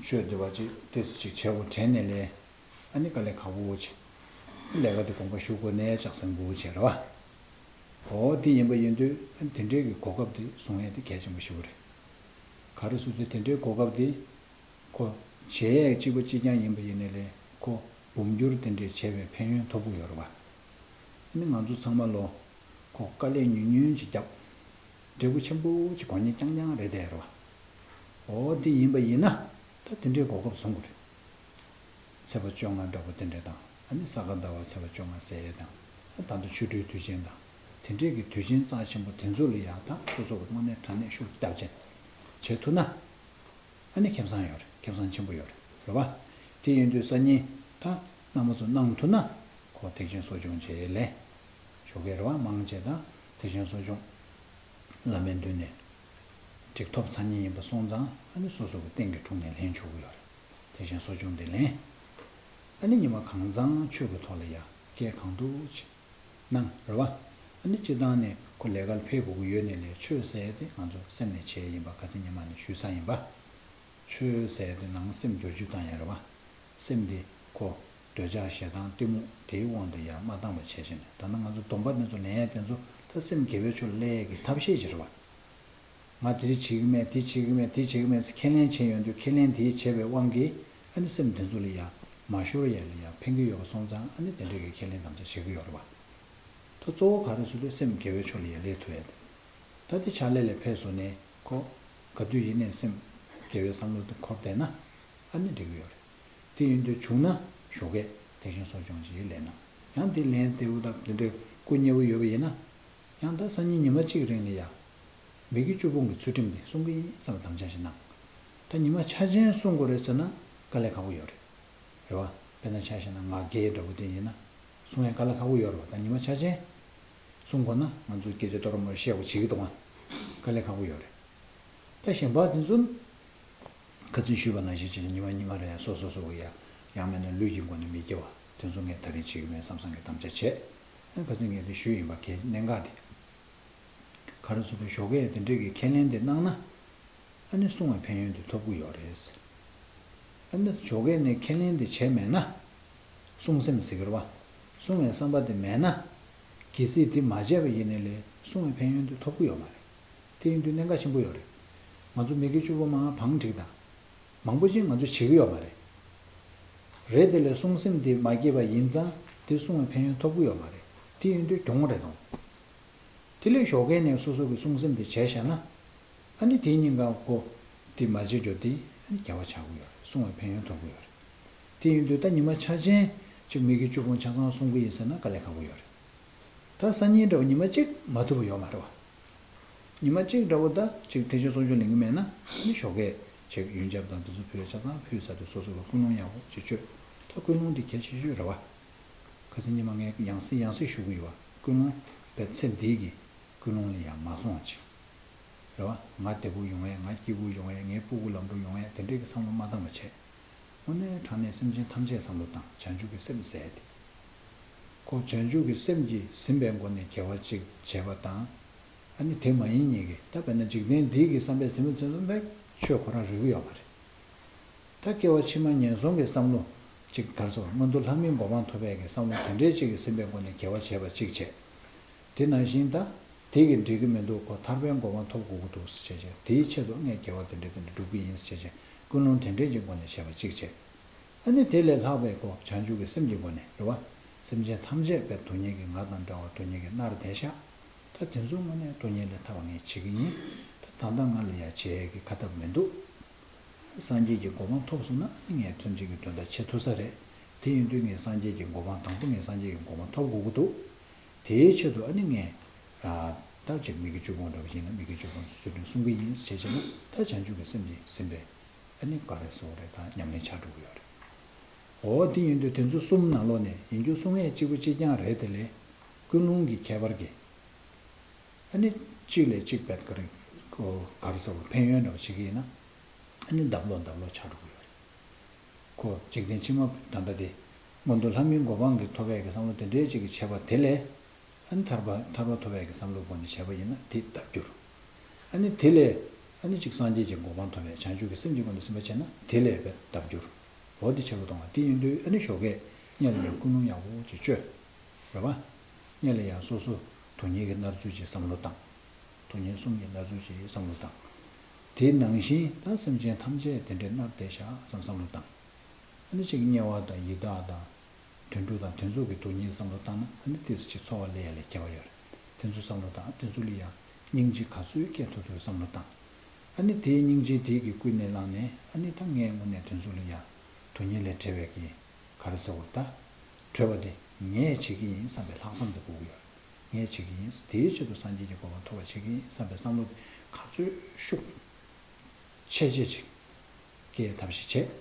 ཆོས་དུ་བ་ཅིག་ཏོག་ཙམ་ཅིག་བྱེད་དགོས་དྲན་ནས་ལས། ཨ་ནི་དཀའ་ལས་ཁག་པོ་ཅིག་ལས་ཀ་དེ་དགོངས་པ་ཞུ་དགོས་ནའི་ལྕགས་ཟམ་པོ་ཅིག་རེད་བ། འོ་དེ་ཡིན་པ་ཡིན་དུས་ཨ་ནི་དེ་འདྲའི་གི་གོ་སྐབས་དེ་བཟུང་ཡས་དེ་གལ་ཆེན་པོ་ཞིག་རེད། ག་རེ་ཟེར་དུས་དེ་འདྲའི་གོ་སྐབས་དེ་ཁོ་བྱེད་ཡས་གཅིག་པ་གཅིག་རྐྱང་ཡིན་པ་ཡིན་ནའི་ལས་ཁོ་འབུམ་འགྱུར་དེ་འདྲའི་བྱས་པའི་ཕན་ཡོན་ཐོབ་ཀྱི་ཡོད་རེད་བ། ཨ་ནི་ང་ཚོ་ཚང་མ་ལོ་ཁོ་དཀའ་ལས་ཉུང་ཉུང་ཅིག་བརྒྱབ། འབྲས་བུ་ཆེན་པོ་ཅིག་གོ་མཁན་རྐྱང་རྐྱང་རེད་དེ་རེད་བ། འོ་དེ་ཡིན་པ་ཡིན་ན་ད་དེ་འདྲའི་གོ་སྐབས་བཟུང་དགོས་རེད། ཚེས་པ་བཅོ་ལྔ་འདྲ་པོ་དེ་འདྲ་དང་ཨ་ནི་ས་ག་ཟླ་བ་ཚེས་པ་བཅོ་ལྔ་ཟེར་ཡས་དང་ཨ་ད་ལྟ་ཆོ་འཕྲུལ་དུས་ཆེན་དང་དེ་འདྲའི་གི་དུས་ཆེན་རྩ་ཆེན་པོ་དེ་ཚོ་ལ་ཡང་ད་སོ་སོ་གི་དངོས་གནས་དྲང་གནས་ཤུགས་རྒྱབ་ཅན་བྱེད་ཐུབ་ན་ཨ་ནི་ཁེ་བཟང་ཡོད་རེད། ཁེ་བཟང་ཆེན་པོ་ཡོད་རེད་རེད་བ། དེ་ཡིན་དུས་སང་ཉིན་ད་རྣམ་པ་ཚོ་གནང་ཐུབ་ན་ཁོ་ཐེག་ཆེན་གསོ་སྦྱོང་བྱེད་ལས་ཞོགས་ཀས་རེད་བ། མང་ཆེ་ད་ཐེག་ཆེན་གསོ་སྦྱོང་བླ་མའི་མདུན་ནས་ཅིག་ཐོབ་ཚར་མཁན་ཡིན་པ་སོང་ཙང་ཨ་ནི་སོ་སོ་གི་རྟེན་གྱི་དྲུང་ནས་ལེན་ཆོག་གི་ཡོད་རེད། དེ་བཞིན་གསོ་སྦྱོང་འདི་ལེན། ཨ་ནི་ཉི་མ་གང་ཚང་ཆོས་ཀྱི་ཐོག་ལ་ཡ་སྐད་གང་ཐུབ་ཅིག་གནང་རེད་བ། ཨ་ནི་སྤྱིར་བཏང་ནས་ཁོ་ལས་ཀ་ལ་ཕེབས་དགོས་ཀྱི་ཡོད་ནའི་ལས་ཆོས་ཟེར་ཡ་དེ་ང་ཚོ་སེམས་ནས་བྱས་ཡིན་པ་ཁ་སང་ཉི་མ་ནས་ཞུས་ཚར་ཡིན་པ། ཆོས་ཟེར་ཡ་དེ་ནང་སེམས་བསྒྱུར་བཅོས་བཏང་ཡ་རེད་བ། སེམས་འདི་ཁོ་འདོད་ཆགས་ཞེ་སྡང་གཏི་མུག་དེའི་དབང་དུ་ཡང་མ་བཏང་བ་བྱས་བྱས་ནས་ད་ནང་ང་ཚོ་སྡོམ་པ་འདི་ཚོ་ལེན་ཡ་དེ་ཚོ་ད་སེམས་དགེ་བའི་ཕྱོགས་ལ་སླེབས་ཡ་གི་ཐབས་ཤེས་ཅིག་རེད་བ། ང་དེ་བྱེད་ཀྱི་མེད་དེ་བྱེད་ཀྱི་མེད་དེ་བྱེད་ཀྱི་མེད་ཟེར་ཁས་ལེན་བྱས་ཡོང་དུས་ཁས་ལེན་དེ་བྱས་པའི་དབང་གིས་ཨ་ནི་སེམས་དེ་ཚོ་ལ་ཡང་མ་ཤོར་ཡ་ལ་ཡང་ཕན་གྱི་ཡོད་པ་སོང་ཙང་ཨ་ནི་དེ་འདྲ་གི་ཁས་ལེན་དམ་བཅའ་བྱེད་ཀྱི་ཡོད་རེད་བ། ད་གཙོ་བོ་ག་རེ་ཟེར་དུས་སེམས་དགེ་བའི་ཕྱོགས་ལ་ཡང་སླེབས་ཐུབ་ཡ་དེ། ད་དེ་ཕྱག་ལས་ལ་ཕེབས་སོང་ནས་ཁོ་ག་དུས་ཡིན་ནའི་སེམས་དགེ་བའི་བསམ་བློ་དེ་འཁོར་བསྡད་ན་ཨ་ནི་འགྲིག་གི་ཡོད་རེད། དེ་ཡིན་དུས་བྱུང་ན་ཞོགས་ཀས་དེ་བཞིན་གསོ་སྦྱོང་ཅིག་ལེན་ན་ཡང་དེ་ལན་དེ་འུ་ཐག་དེ་འདྲའི་སྐུ་མཉེལ་པོ་ཡོད་པ་ཡིན་ན་ཡང་ད་སང་ཉིན་ཉི་མ་གཅིག་རིང་ལ་ཡ་མི་དགེ་བཅུ་སྤོང་གི་ཚུལ་ཁྲིམས་དེ་སྲུང་གི་ཡིན་བསམ་པའི་དམ་བཅའ་ཞིག་གནང་། ད་ཉི་མ་ཆ་ཅན་སྲུང་དགོས་རེད་ཟེར་ན་དཀའ་ལས་ཁག་པོ་ཡོད་རེད། རེད་བ། དཔེར་ན་ཆ་བཞག་ན་ང་རྒྱལ་འདྲ་པོ་དེ་ཡིན་ན། སྲུང་ཡ་དཀའ་ལས་ཁག་པོ་ཡོད་རེད་བ། ད་ཉི་མ་ཆ་ཅན། སྲུང་དགོས་ན་ང་ཚོ་སྐད་ཆ་ཏོག་ར་མོ་བཤད་དགོས་བྱེད་ཀྱི་འདུག་ཨང་། དཀའ་ལས་ཁག་པོ་ཡོད་རེད། ད་གཞན་པ་དེ་ཚོ། ཁ་སང་ཞུས་པ་ནང་བཞིན་བྱས་ནས་ཉི་མ་ཉི་མ་རེ་སོ་སོ་སོ་གི་ཡ་ཡང་མིན་ན་ལུས་ཀྱི་སྒོ་ནས་མི་སྐྱེ་བ་དེ་ཚོ་ངས་ད་རེས་བྱེད་ཀྱི་མེད་བསམ་བསམ་གྱི་དམ་བཅའ་བྱས། ཨ་ཁ་སང་ངས་དེ་ཞུས་ཡིན་པ་གའི་གནད་འགག་དེ། ག་རེ་ཟེར་དུས་ཞོགས་ཀས་དེ་འདྲས་ཀྱི་ཁས་ལེན་དེ་གནང་ན། ཨ་ནི་བསྲུང་བའི་ཕན་ཡོན་དེ་ཐོབ་ཀྱི་ཡོད་རེད། ཨ་ནི་ཞོགས་ཀས་ནས་ཁས་ལེན་དེ་བྱས་མེད་ན། བསྲུང་སེམས་ཟེར་གི་རེད་བ། བསྲུང་བའི་བསམ་པ་དེ་མེད་ན། གལ་སྲིད་དེ་མ་བྱས་པ་ཡིན་ནའི་ལས་བསྲུང་བའི་ཕན་ཡོན་དེ་ཐོབ་ཀྱི་ཡོད་མ་རེད། དེ་ཡིན་དུས་གནད་འགག་ཆེན་པོ་ཡོད་རེད། ང་ཚོ་མི་དགེ་བཅུ་སྤོང་མང་བང་སྒྲིག་དང་། མང་པོ་ཅིག་ང་ཚོ་བྱེད་ཀྱི་ཡོད་མ་རེད། རེད་དེ་ལས་བསྲུང་སེམས་དེ་མ་སྐྱེས་པ་ཡིན་ཙང་དེ་བསྲུང་བའི་ཕན་ཡོན་ཐོབ་ཀྱི་ཡོད་མ་རེད། དེ་ཡིན་དུས་གྱོང་རེད་དང་། དེ་ལས་ཞོགས་ཀས་ནས་སོ་སོ་གི་བསྲུང་སེམས་དེ་བྱས་བཞག་ན། ཨ་ནི་དེའི་ཉིན་གང་ཁོ་དེ་མ་བྱེད་རྒྱུ་དེ་ཨ་ནི་དགེ་བ་ཆགས་ཀྱི་ཡོད་རེད། བསྲུང་བའི་ཕན་ཡོན་ཐོབ་ཀྱི་ཡོད་རེད། དེ་ཡིན་དུས་ད་ཉི་མ་ཆ་ཆེན་ཅིག་མི་དགེ་བཅུ་སྤོང་ཆ་ཚང་བསྲུང་གི་ཡིན་ཟེར་ན་དཀའ་ལས་ཁག་པོ་ཡོད་རེད། ད་སང་ཉིན་འདྲ་བོ་ཉི་མ་གཅིག་མ་ཐུབ་པ་ཡོད་མ་རེད་བ། ཉི་མ་གཅིག་འདྲ་བོ་ད་ཅིག་ཐེག་ཆེན་གསོག་འཇོག་ལེན་གྱི་མེད་ན་ཨ་ནི་ཞོགས་ཀས་ཅིག་ཡོན་ཆབ་དང་དེ་ཚོ་ཕུལ་ཆ་ཚང་ཕུལ་ཚར་དུས་སོ་སོ་གི་ཀུན་སློང་ཡག་པོ་ཅིག་བཅོས། ད་ཀུན་སློང་དེ་གལ་ཆེ་ཤོས་རེད་བ། ཁ་སང་ཉི་མ་ངས་ཡང་སེ་ཡང་སེ་ཞུ་གི་ཡོད་བ། ཀུན་སློང་བས་ཚེ་འདི་གི་ཀུན་སློང་ལ་ཡང་མ་སོང་བ་ཅིག་རེད་བ། ང་བདེ་པོ་ཡོང་ཡས། ང་སྐྱིད་པོ་ཡོང་ཡས། ངའི་སྤུ་གུ་ལམ་འགྲོ་ཡོང་ཡས། དེ་འདྲས་ཀྱི་བསམ་བློ་མ་བཏང་བ་བྱས། དངོས་གནས་དྲང་གནས་སེམས་ཅན་ཐམས་ཅད་བསམ་བློ་བཏང་། བྱང་ཆུབ་ཀྱི་སེམས་ཟེར་ཏེ། ཁོ་བྱང་ཆུབ་ཀྱི་སེམས་ཀྱིས་ཟིན་པའི་སྒོ་ནས་དགེ་བ་གཅིག་བྱས་པ་དང་། ཨ་ནི་དེ་མ་ཡིན་གཉིས་ཀྱིས་ད་དཔེར་ན་འཇིག་རྟེན་འདི་གི་བསམ་པས་ཟིན་པ་ཚོ་ལ་ཆོས་ཁོ་རང་རིག་གི་ཡོད་མ་རེད། ད་སྐྱེ་བ་ཕྱི་མ་ངན་སོང་གི་བསམ་བློ་གཅིག་ག་རེ་ཟེར། མངོན་མཐོ་ལྷ་མིའི་གོ་འཕང་ཐོབ་པའི་གི་བསམ་བློ་དེ་འདྲའི་གཅིག་གིས་ཟིན་པའི་སྒོ་ནས་དགེ་བ་བྱས་པ་གཅིག་བྱས། དེ་ནང་བཞིན་ད་དེ་གིས་འགྲིག་གི་མི་འདུག་ཁོ་ཐར་པའི་གོ་འཕང་ཐོབ་དགོས་ཀྱི་འདུག་ཟེར་བྱས་བྱས། དེའི་ཆེད་དུ་ངས་དགེ་བ་དེ་འདྲ་དེ་འདྲ་སྒྲུབ་ཀྱི་ཡིན་ཟེར་བྱས་བྱས། ཀུན་སློང་དེ་འདྲའི་གི་སྒོ་ནས་བྱས་པ་གཅིག་བྱས། ཨ་ནི་དེ་ལས་ལྷག་པའི་ཁོ་བྱང་ཆུབ་ཀྱི་སེམས་ཀྱི་སྒོ་ནས་རེད་བ། སེམས་ཅན་ཐམས་ཅད་པའི་སྡུག་བསྔལ་གྱི་ང་དང་འདྲ་བ་སྡུག་བསྔལ་གྱིས་མནར་བསྡད་ཤག་ད་དེ་ཚོ་དངོས་གནས་སྡུག་བསྔལ་ལས་ཐར་བ་ངས་བྱེད་ཀྱི་ཡིན། ད་ད་ལྟ་ང་ལ་ཡ་བྱེད་ཡས་ཀྱི་ཁ་ཐབས་མི་འདུག་སངས་རྒྱས་ཀྱི་གོ་འཕང་ཐོབ་སོང་ན་ངས་ཐམས་ཅད་ཀྱི་དོན་དག་བྱེད་ཐུབ་ས་རེད། དེ་ཡིན་དུས་ངས་སངས་རྒྱས་ཀྱི་གོ་འཕང་དང་པོ་ངས་སངས་རྒྱས་ཀྱི་གོ་འཕང་ཐོབ་དགོས་ཀྱི་འདུག་དེའི་ཆེད་དུ་ཨ་ནི་ངས་ར་ད་ཅིག་མི་དགེ་བཅུ་སྤོང་འདྲ་བ་ཡིན་ན་མི་དགེ་བཅུ་སྤོང་ཚུལ་ཁྲིམས་སྲུང་གི་ཡིན་ཟེར་བྱས་ན་ད་བྱང་ཆུབ་ཀྱི་སེམས་ཀྱིས་ཟིན་པའི་ཨ་ནི་ག་རེ་ཟེར་དགོས་རེད། ད་ཉམས་ལེན་ཆགས་འགྲོ་གི་ཡོད་རེད། འོ་དེ་ཡིན་དུས་དེ་ཚོ་གསུམ་ནང་ལོགས་ནས་ཡིན་རྒྱུ་གསུང་ཡས་གཅིག་པུ་གཅིག་རྐྱང་རེད། དེ་ལས་ཀུན་སློང་གི་ཁྱད་པར་གྱིས། ཨ་ནི་གཅིག་ལས་གཅིག་བེད་ཀ་རིང་ཁོ་ག་རེ་ཟེར་བ་ཕན་ཡོན་འདྲ་བ་བྱེད་ཀྱི་ཡིན་ན། ཨ་ནི་འདབ་ལོག་འདབ་ལོག་ཆགས་འགྲོ་གི་ཡོད་རེད། ཁོ་འཇིག་རྟེན་ཕྱི་མ་ད་ལྟ་དེ་མངོན་མཐོ་ལྷ་མིའི་གོ་འཕང་གི་ཐོབ་ཡས་ཀྱི་བསམ་བློ་དེ་འདྲའི་གཅིག་གིས་བྱས་པ་དེ་ལས། ཨ་ནི་ཐར་པ་ཐར་པ་ཐོབ་ཡས་ཀྱི་བསམ་བློ་སྒོ་ནས་བྱས་པ་ཡིན་ན་དེ་ལྡབ་འགྱུར། ཨ་ནི་དེ་ལས་ཨ་ནི་གཅིག་སངས་རྒྱས་ཀྱི་གོ་འཕང་ཐོབ་ཡས་བྱང་ཆུབ་ཀྱི་སེམས་ཀྱི་སྒོ་ནས་ཟིན་པ་བྱས་ན་དེ་ལས་བེད་ལྡབ་འགྱུར། འོ་དེ་བྱེད་དགོས་དང་བ། དེ་ཡིན་དུས་ཨ་ནི་ཞོགས་ཀས་སྔོན་ལ་ཡང་ཀུན་སློང་ཡག་པོ་ཅིག་བཅོས། རེད་བ། སྔོན་ལ་ཡང་སོ་སོ་སྡུག་བསྔལ་གྱིས་མནར་ཚུལ་ཅིག་བསམ་བློ་བཏང་། སྡུག་བསྔལ་གསུམ་གྱིས་མནར་ཚུལ་ཅིག་བསམ་བློ་བཏང་། དེ་ནང་བཞིན་ད་སེམས་ཅན་ཐམས་ཅད་དེ་འདྲའི་མནར་བསྡད་ཤག་བསམ་བསམ་བློ་བཏང་། ཨ་ནི་ཅིག་དམྱལ་བ་དང་ཡི་དྭགས་དང་། དུད་འགྲོ་དང་དེ་ཚོ་གི་སྡུག་བསྔལ་བསམ་བློ་བཏང་ན་ཨ་ནི་ཏོག་ཙམ་ཅིག་འཚོ་བ་ལ་ཡ་ལས་སྐྱེ་བ་ཡོད་རེད། དེ་ཚོ་བསམ་བློ་བཏང་། དེ་ཚོ་ལ་ཡ་སྙིང་རྗེ་ག་ཚོད་སྐྱེ་ཐུབ་ཐུབ་བསམ་བློ་བཏང་། ཨ་ནི་དེའི་སྙིང་རྗེ་དེ་གི་ཀུན་ནས་བསླངས་ནས་ཨ་ནི་ད་ངས་དངོས་གནས་དེ་ཚོ་ལ་ཡ་སྡུག་བསྔལ་ལས་བྲལ་བའི་གི་ག་རེ་ཟེར་བ་ད། བྲོས་པ་དེ་ངས་བྱེད་ཀྱི་ཡིན་བསམ་པའི་ལྷག་བསམ་དེ་དགོས་ཀྱི་ཡོད་རེད། ངས་བྱེད་ཀྱི་ཡིན། དེའི་ཆེད་དུ་སངས་རྒྱས་ཀྱི་གོ་འཕང་ཐོབ་པ་བྱེད་ཀྱི་ཡིན་བསམ་པའི་བསམ་བློ་དེ་ག་ཚོད་ཤུགས་ཆེ་ཆེ་ཅིག་སྐྱེ་ཐབས་ཤིག་བྱས།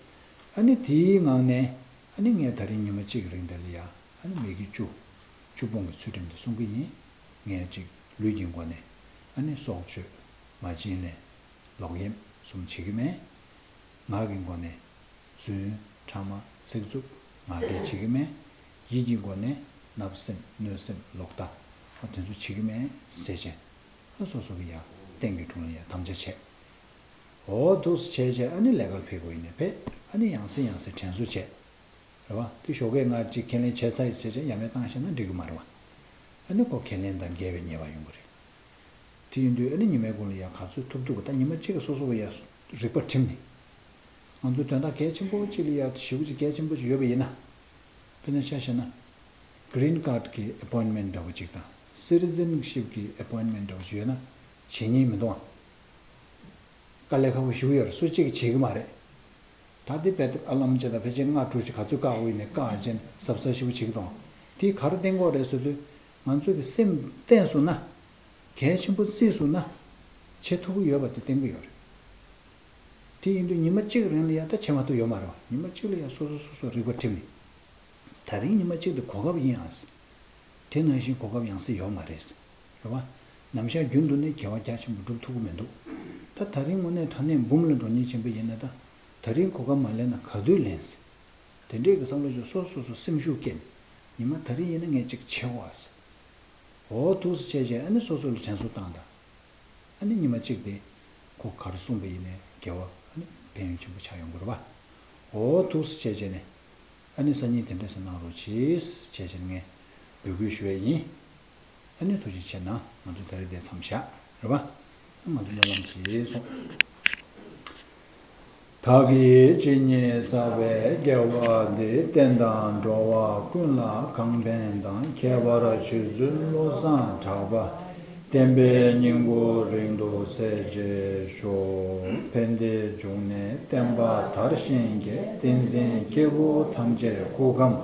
ཨ་ནི་དེའི་ངང་ནས་ཨ་ནི་ངས་ད་རིང་ཉི་མ་གཅིག་གི་རིང་དེ་ལ་ཡ་ཨ་ནི་མི་དགེ་བཅུ་བཅུ་སྤོང་གི་ཚུལ་ཁྲིམས་དེ་སྲུང་གི་ཡིན། ངས་ཅིག་ལུས་ཀྱི་སྒོ་ནས་ཨ་ནི་སྲོག་གཅོད། མ་བྱིན་ལེན། ལོག་གཡེམ་གསུམ་བྱེད་ཀྱི་མེད། ངག་གི་སྒོ་ནས་རྫུན། ཕྲ་མ། ཚིག་རྩུབ། ངག་འཁྱལ་བྱེད་ཀྱི་མེད། ཡིད་ཀྱི་སྒོ་ནས་བརྣབ་སེམས། གནོད་སེམས། ལོག་ལྟ། ཨ་དེ་ཚོ་བྱེད་ཀྱི་མེད་ཟེར་བྱས། ཨ་སོ་སོ་གི་ཡ་རྟེན་གྱི་དྲུང་ལ་ཡ་དམ་བཅའ་བྱས། འོ་འདུག་སེ་བྱས་བྱས་ཨ་ནི་ལས་ཀར་ཕེབས་དགོས་ཡིན་ནའི་ཕེབས། ཨ་ནི་ཡང་སེ་ཡང་སེ་དྲན་གསོ་བྱས། རེད་བ། དེ་ཞོགས་ཀས་ང་ཅིག་ཁས་ལེན་བྱས་ཚར་ཡིན་ཟེར་བྱས་ཡ་མེད་བཏང་བཞག་ན་འགྲིག་གི་མ་རེད་བ། ཨ་ནི་ཁོ་ཁས་ལེན་དང་འགལ་བའི་ཉེས་པ་ཡོང་གི་རེད། དེ་ཡིན་དུས་ཨ་ནི་ཉི་མའི་གུང་ལ་ཡ་ག་ཚོད་ཐུབ་ཐུབ་ད་ཉི་མ་གཅིག་གི་སོ་སོ་གི་ཡ་རིག་པ་བསྒྲིམས་ནས། ང་ཚོ་དོན་དག་གལ་ཆེན་པོ་གཅིག་ལ་ཡ་ཞེ་པོ་ཅིག་གལ་ཆེན་པོ་ཅིག་ཡོད་པ་ཡིན་ན། དཔེར་ན་ཆ་བཞག་ན། Green Card་གི་appointment་འདྲ་བོ་ཅིག་དང་Citizenship་གི་appointment་འདྲ་བོ་ཅིག་ཡོད་ན་བྱེད་ཉེན་མི་འདུག་ཨ། དཀའ་ལས་ཁག་པོ་ཞེ་པོ་ཡོད་རེད། སུ་གཅིག་གིས་བྱེད་ཀྱི་མ་རེད། ད་དེ་བེད་ཨ་ལམ་ཅེ་དང་ཕལ་ཆེར་ལྔ་དྲུག་ཅིག་ག་ཚོད་བཀག་དགོས་ཡིན་ནའི་བཀག་ཅན་གཟབ་གཟབ་ཞེ་པོ་བྱེད་ཀྱི་འདུག་དེས་ག་རེ་བསྟན་གྱི་ཡོད་རེད་ཟེར་དུས། ང་ཚོ་གི་སེམས་བརྟན་སོང་ན། གལ་ཆེན་པོ་བརྩིས་སོང་ན། བྱེད་ཐུབ་ཀྱི་ཡོད་པ་དེ་བསྟན་གྱི་ཡོད་རེད། དེ་ཡིན་དུས་ཉི་མ་གཅིག་རིང་ལ་ཡ་ད་བྱེད་མ་ཐུབ་ཡོད་མ་རེད་བ། ཉི་མ་གཅིག་ལ་ཡ་སོ་སོ་སོ་སོ་རིག་པ་བསྒྲིམས་ནས། ད་རིང་ཉི་མ་གཅིག་དེ་གོ་སྐབས་ཡིན་ཨ། དེ་ནང་བཞིན་གོ་སྐབས་ཡང་སེ་ཡོད་མ་རེད། རེད་བ། ནམ་ཞག་རྒྱུན་དུ་ནས་དགེ་བ་རྒྱ་ཆེན་པོ་སྒྲུབ་ཐུབ་ཀྱི་མི་འདུག་ད་ད་རིང་དངོས་གནས་དྲང་གནས་འབུམ་ལ་འགྲོ་ཉེན་ཆེན་པོ་ཡིན་ན་ད། ད་རིང་གོ་སྐབས་མ་ལེན་ན་ག་དུས་ལེན་ཟེར། དེ་འདྲས་ཀྱི་བསམ་བློ་ཅིག་སོ་སོ་སོ་སེམས་ཤུགས་སྐྱེད་ནས། ཉི་མ་ད་རིང་ཡིན་ན་ངས་ཅིག་བྱེད་དགོས་ཟེར། འོ་ཐུགས་སུ་ཆེ་བྱས་ཨ་ནི་སོ་སོ་ལ་དྲན་གསོ་བཏང་དང་། ཨ་ནི་ཉི་མ་གཅིག་དེ་ཁོ་ག་རེ་གསུངས་པ་ཡིན་ནའི་དགེ་བ་ཨ་ནི་ཕན་ཡོན་ཆེན་པོ་ཆགས་ཡོང་གི་རེད་པ། འོ་ཐུགས་སུ་ཆེ་བྱས་ནས། ཨ་ནི་སང་ཉིན་དེ་འདྲས་སེ་གནང་རོགས་གྱིས་བྱས་བྱས་ངས་འབོད་སྐུལ་ཞུ་ཡས་ཡིན། ཨ་ནི་ཐུགས་རྗེ་ཆེ་གནང་། ང་ཚོ་ད་རེས་འདིར་མཚམས་བཞག་རེད་པ། ང་ཚོ་སྨོན་ལམ་བྱེད་སོང་། བདག་གིས་ཇི་སྙེད་བསགས་པའི་དགེ་བ་འདིས། བསྟན་དང་འགྲོ་བ་ཀུན་ལ་གང་ཕན་དང་། ཁྱད་པར་ཆོས་ཚུལ་བློ་བཟང་གྲགས་པ། བསྟན་པའི་སྙིང་པོ་རིང་དུ་གསལ་བྱེད་ཤོག །ཕན་བདེའི་འབྱུང་གནས་བསྟན་པ་དར་ཞིང་རྒྱས། བསྟན་འཛིན་སྐྱེས་བུ་ཐམས་ཅད་སྐུ་ཁམས་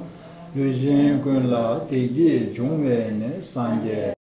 ལུས་ཅན་ཀུན་ལ་བདེ་སྐྱིད་འབྱུང་བའི་གནས། སངས་རྒྱས་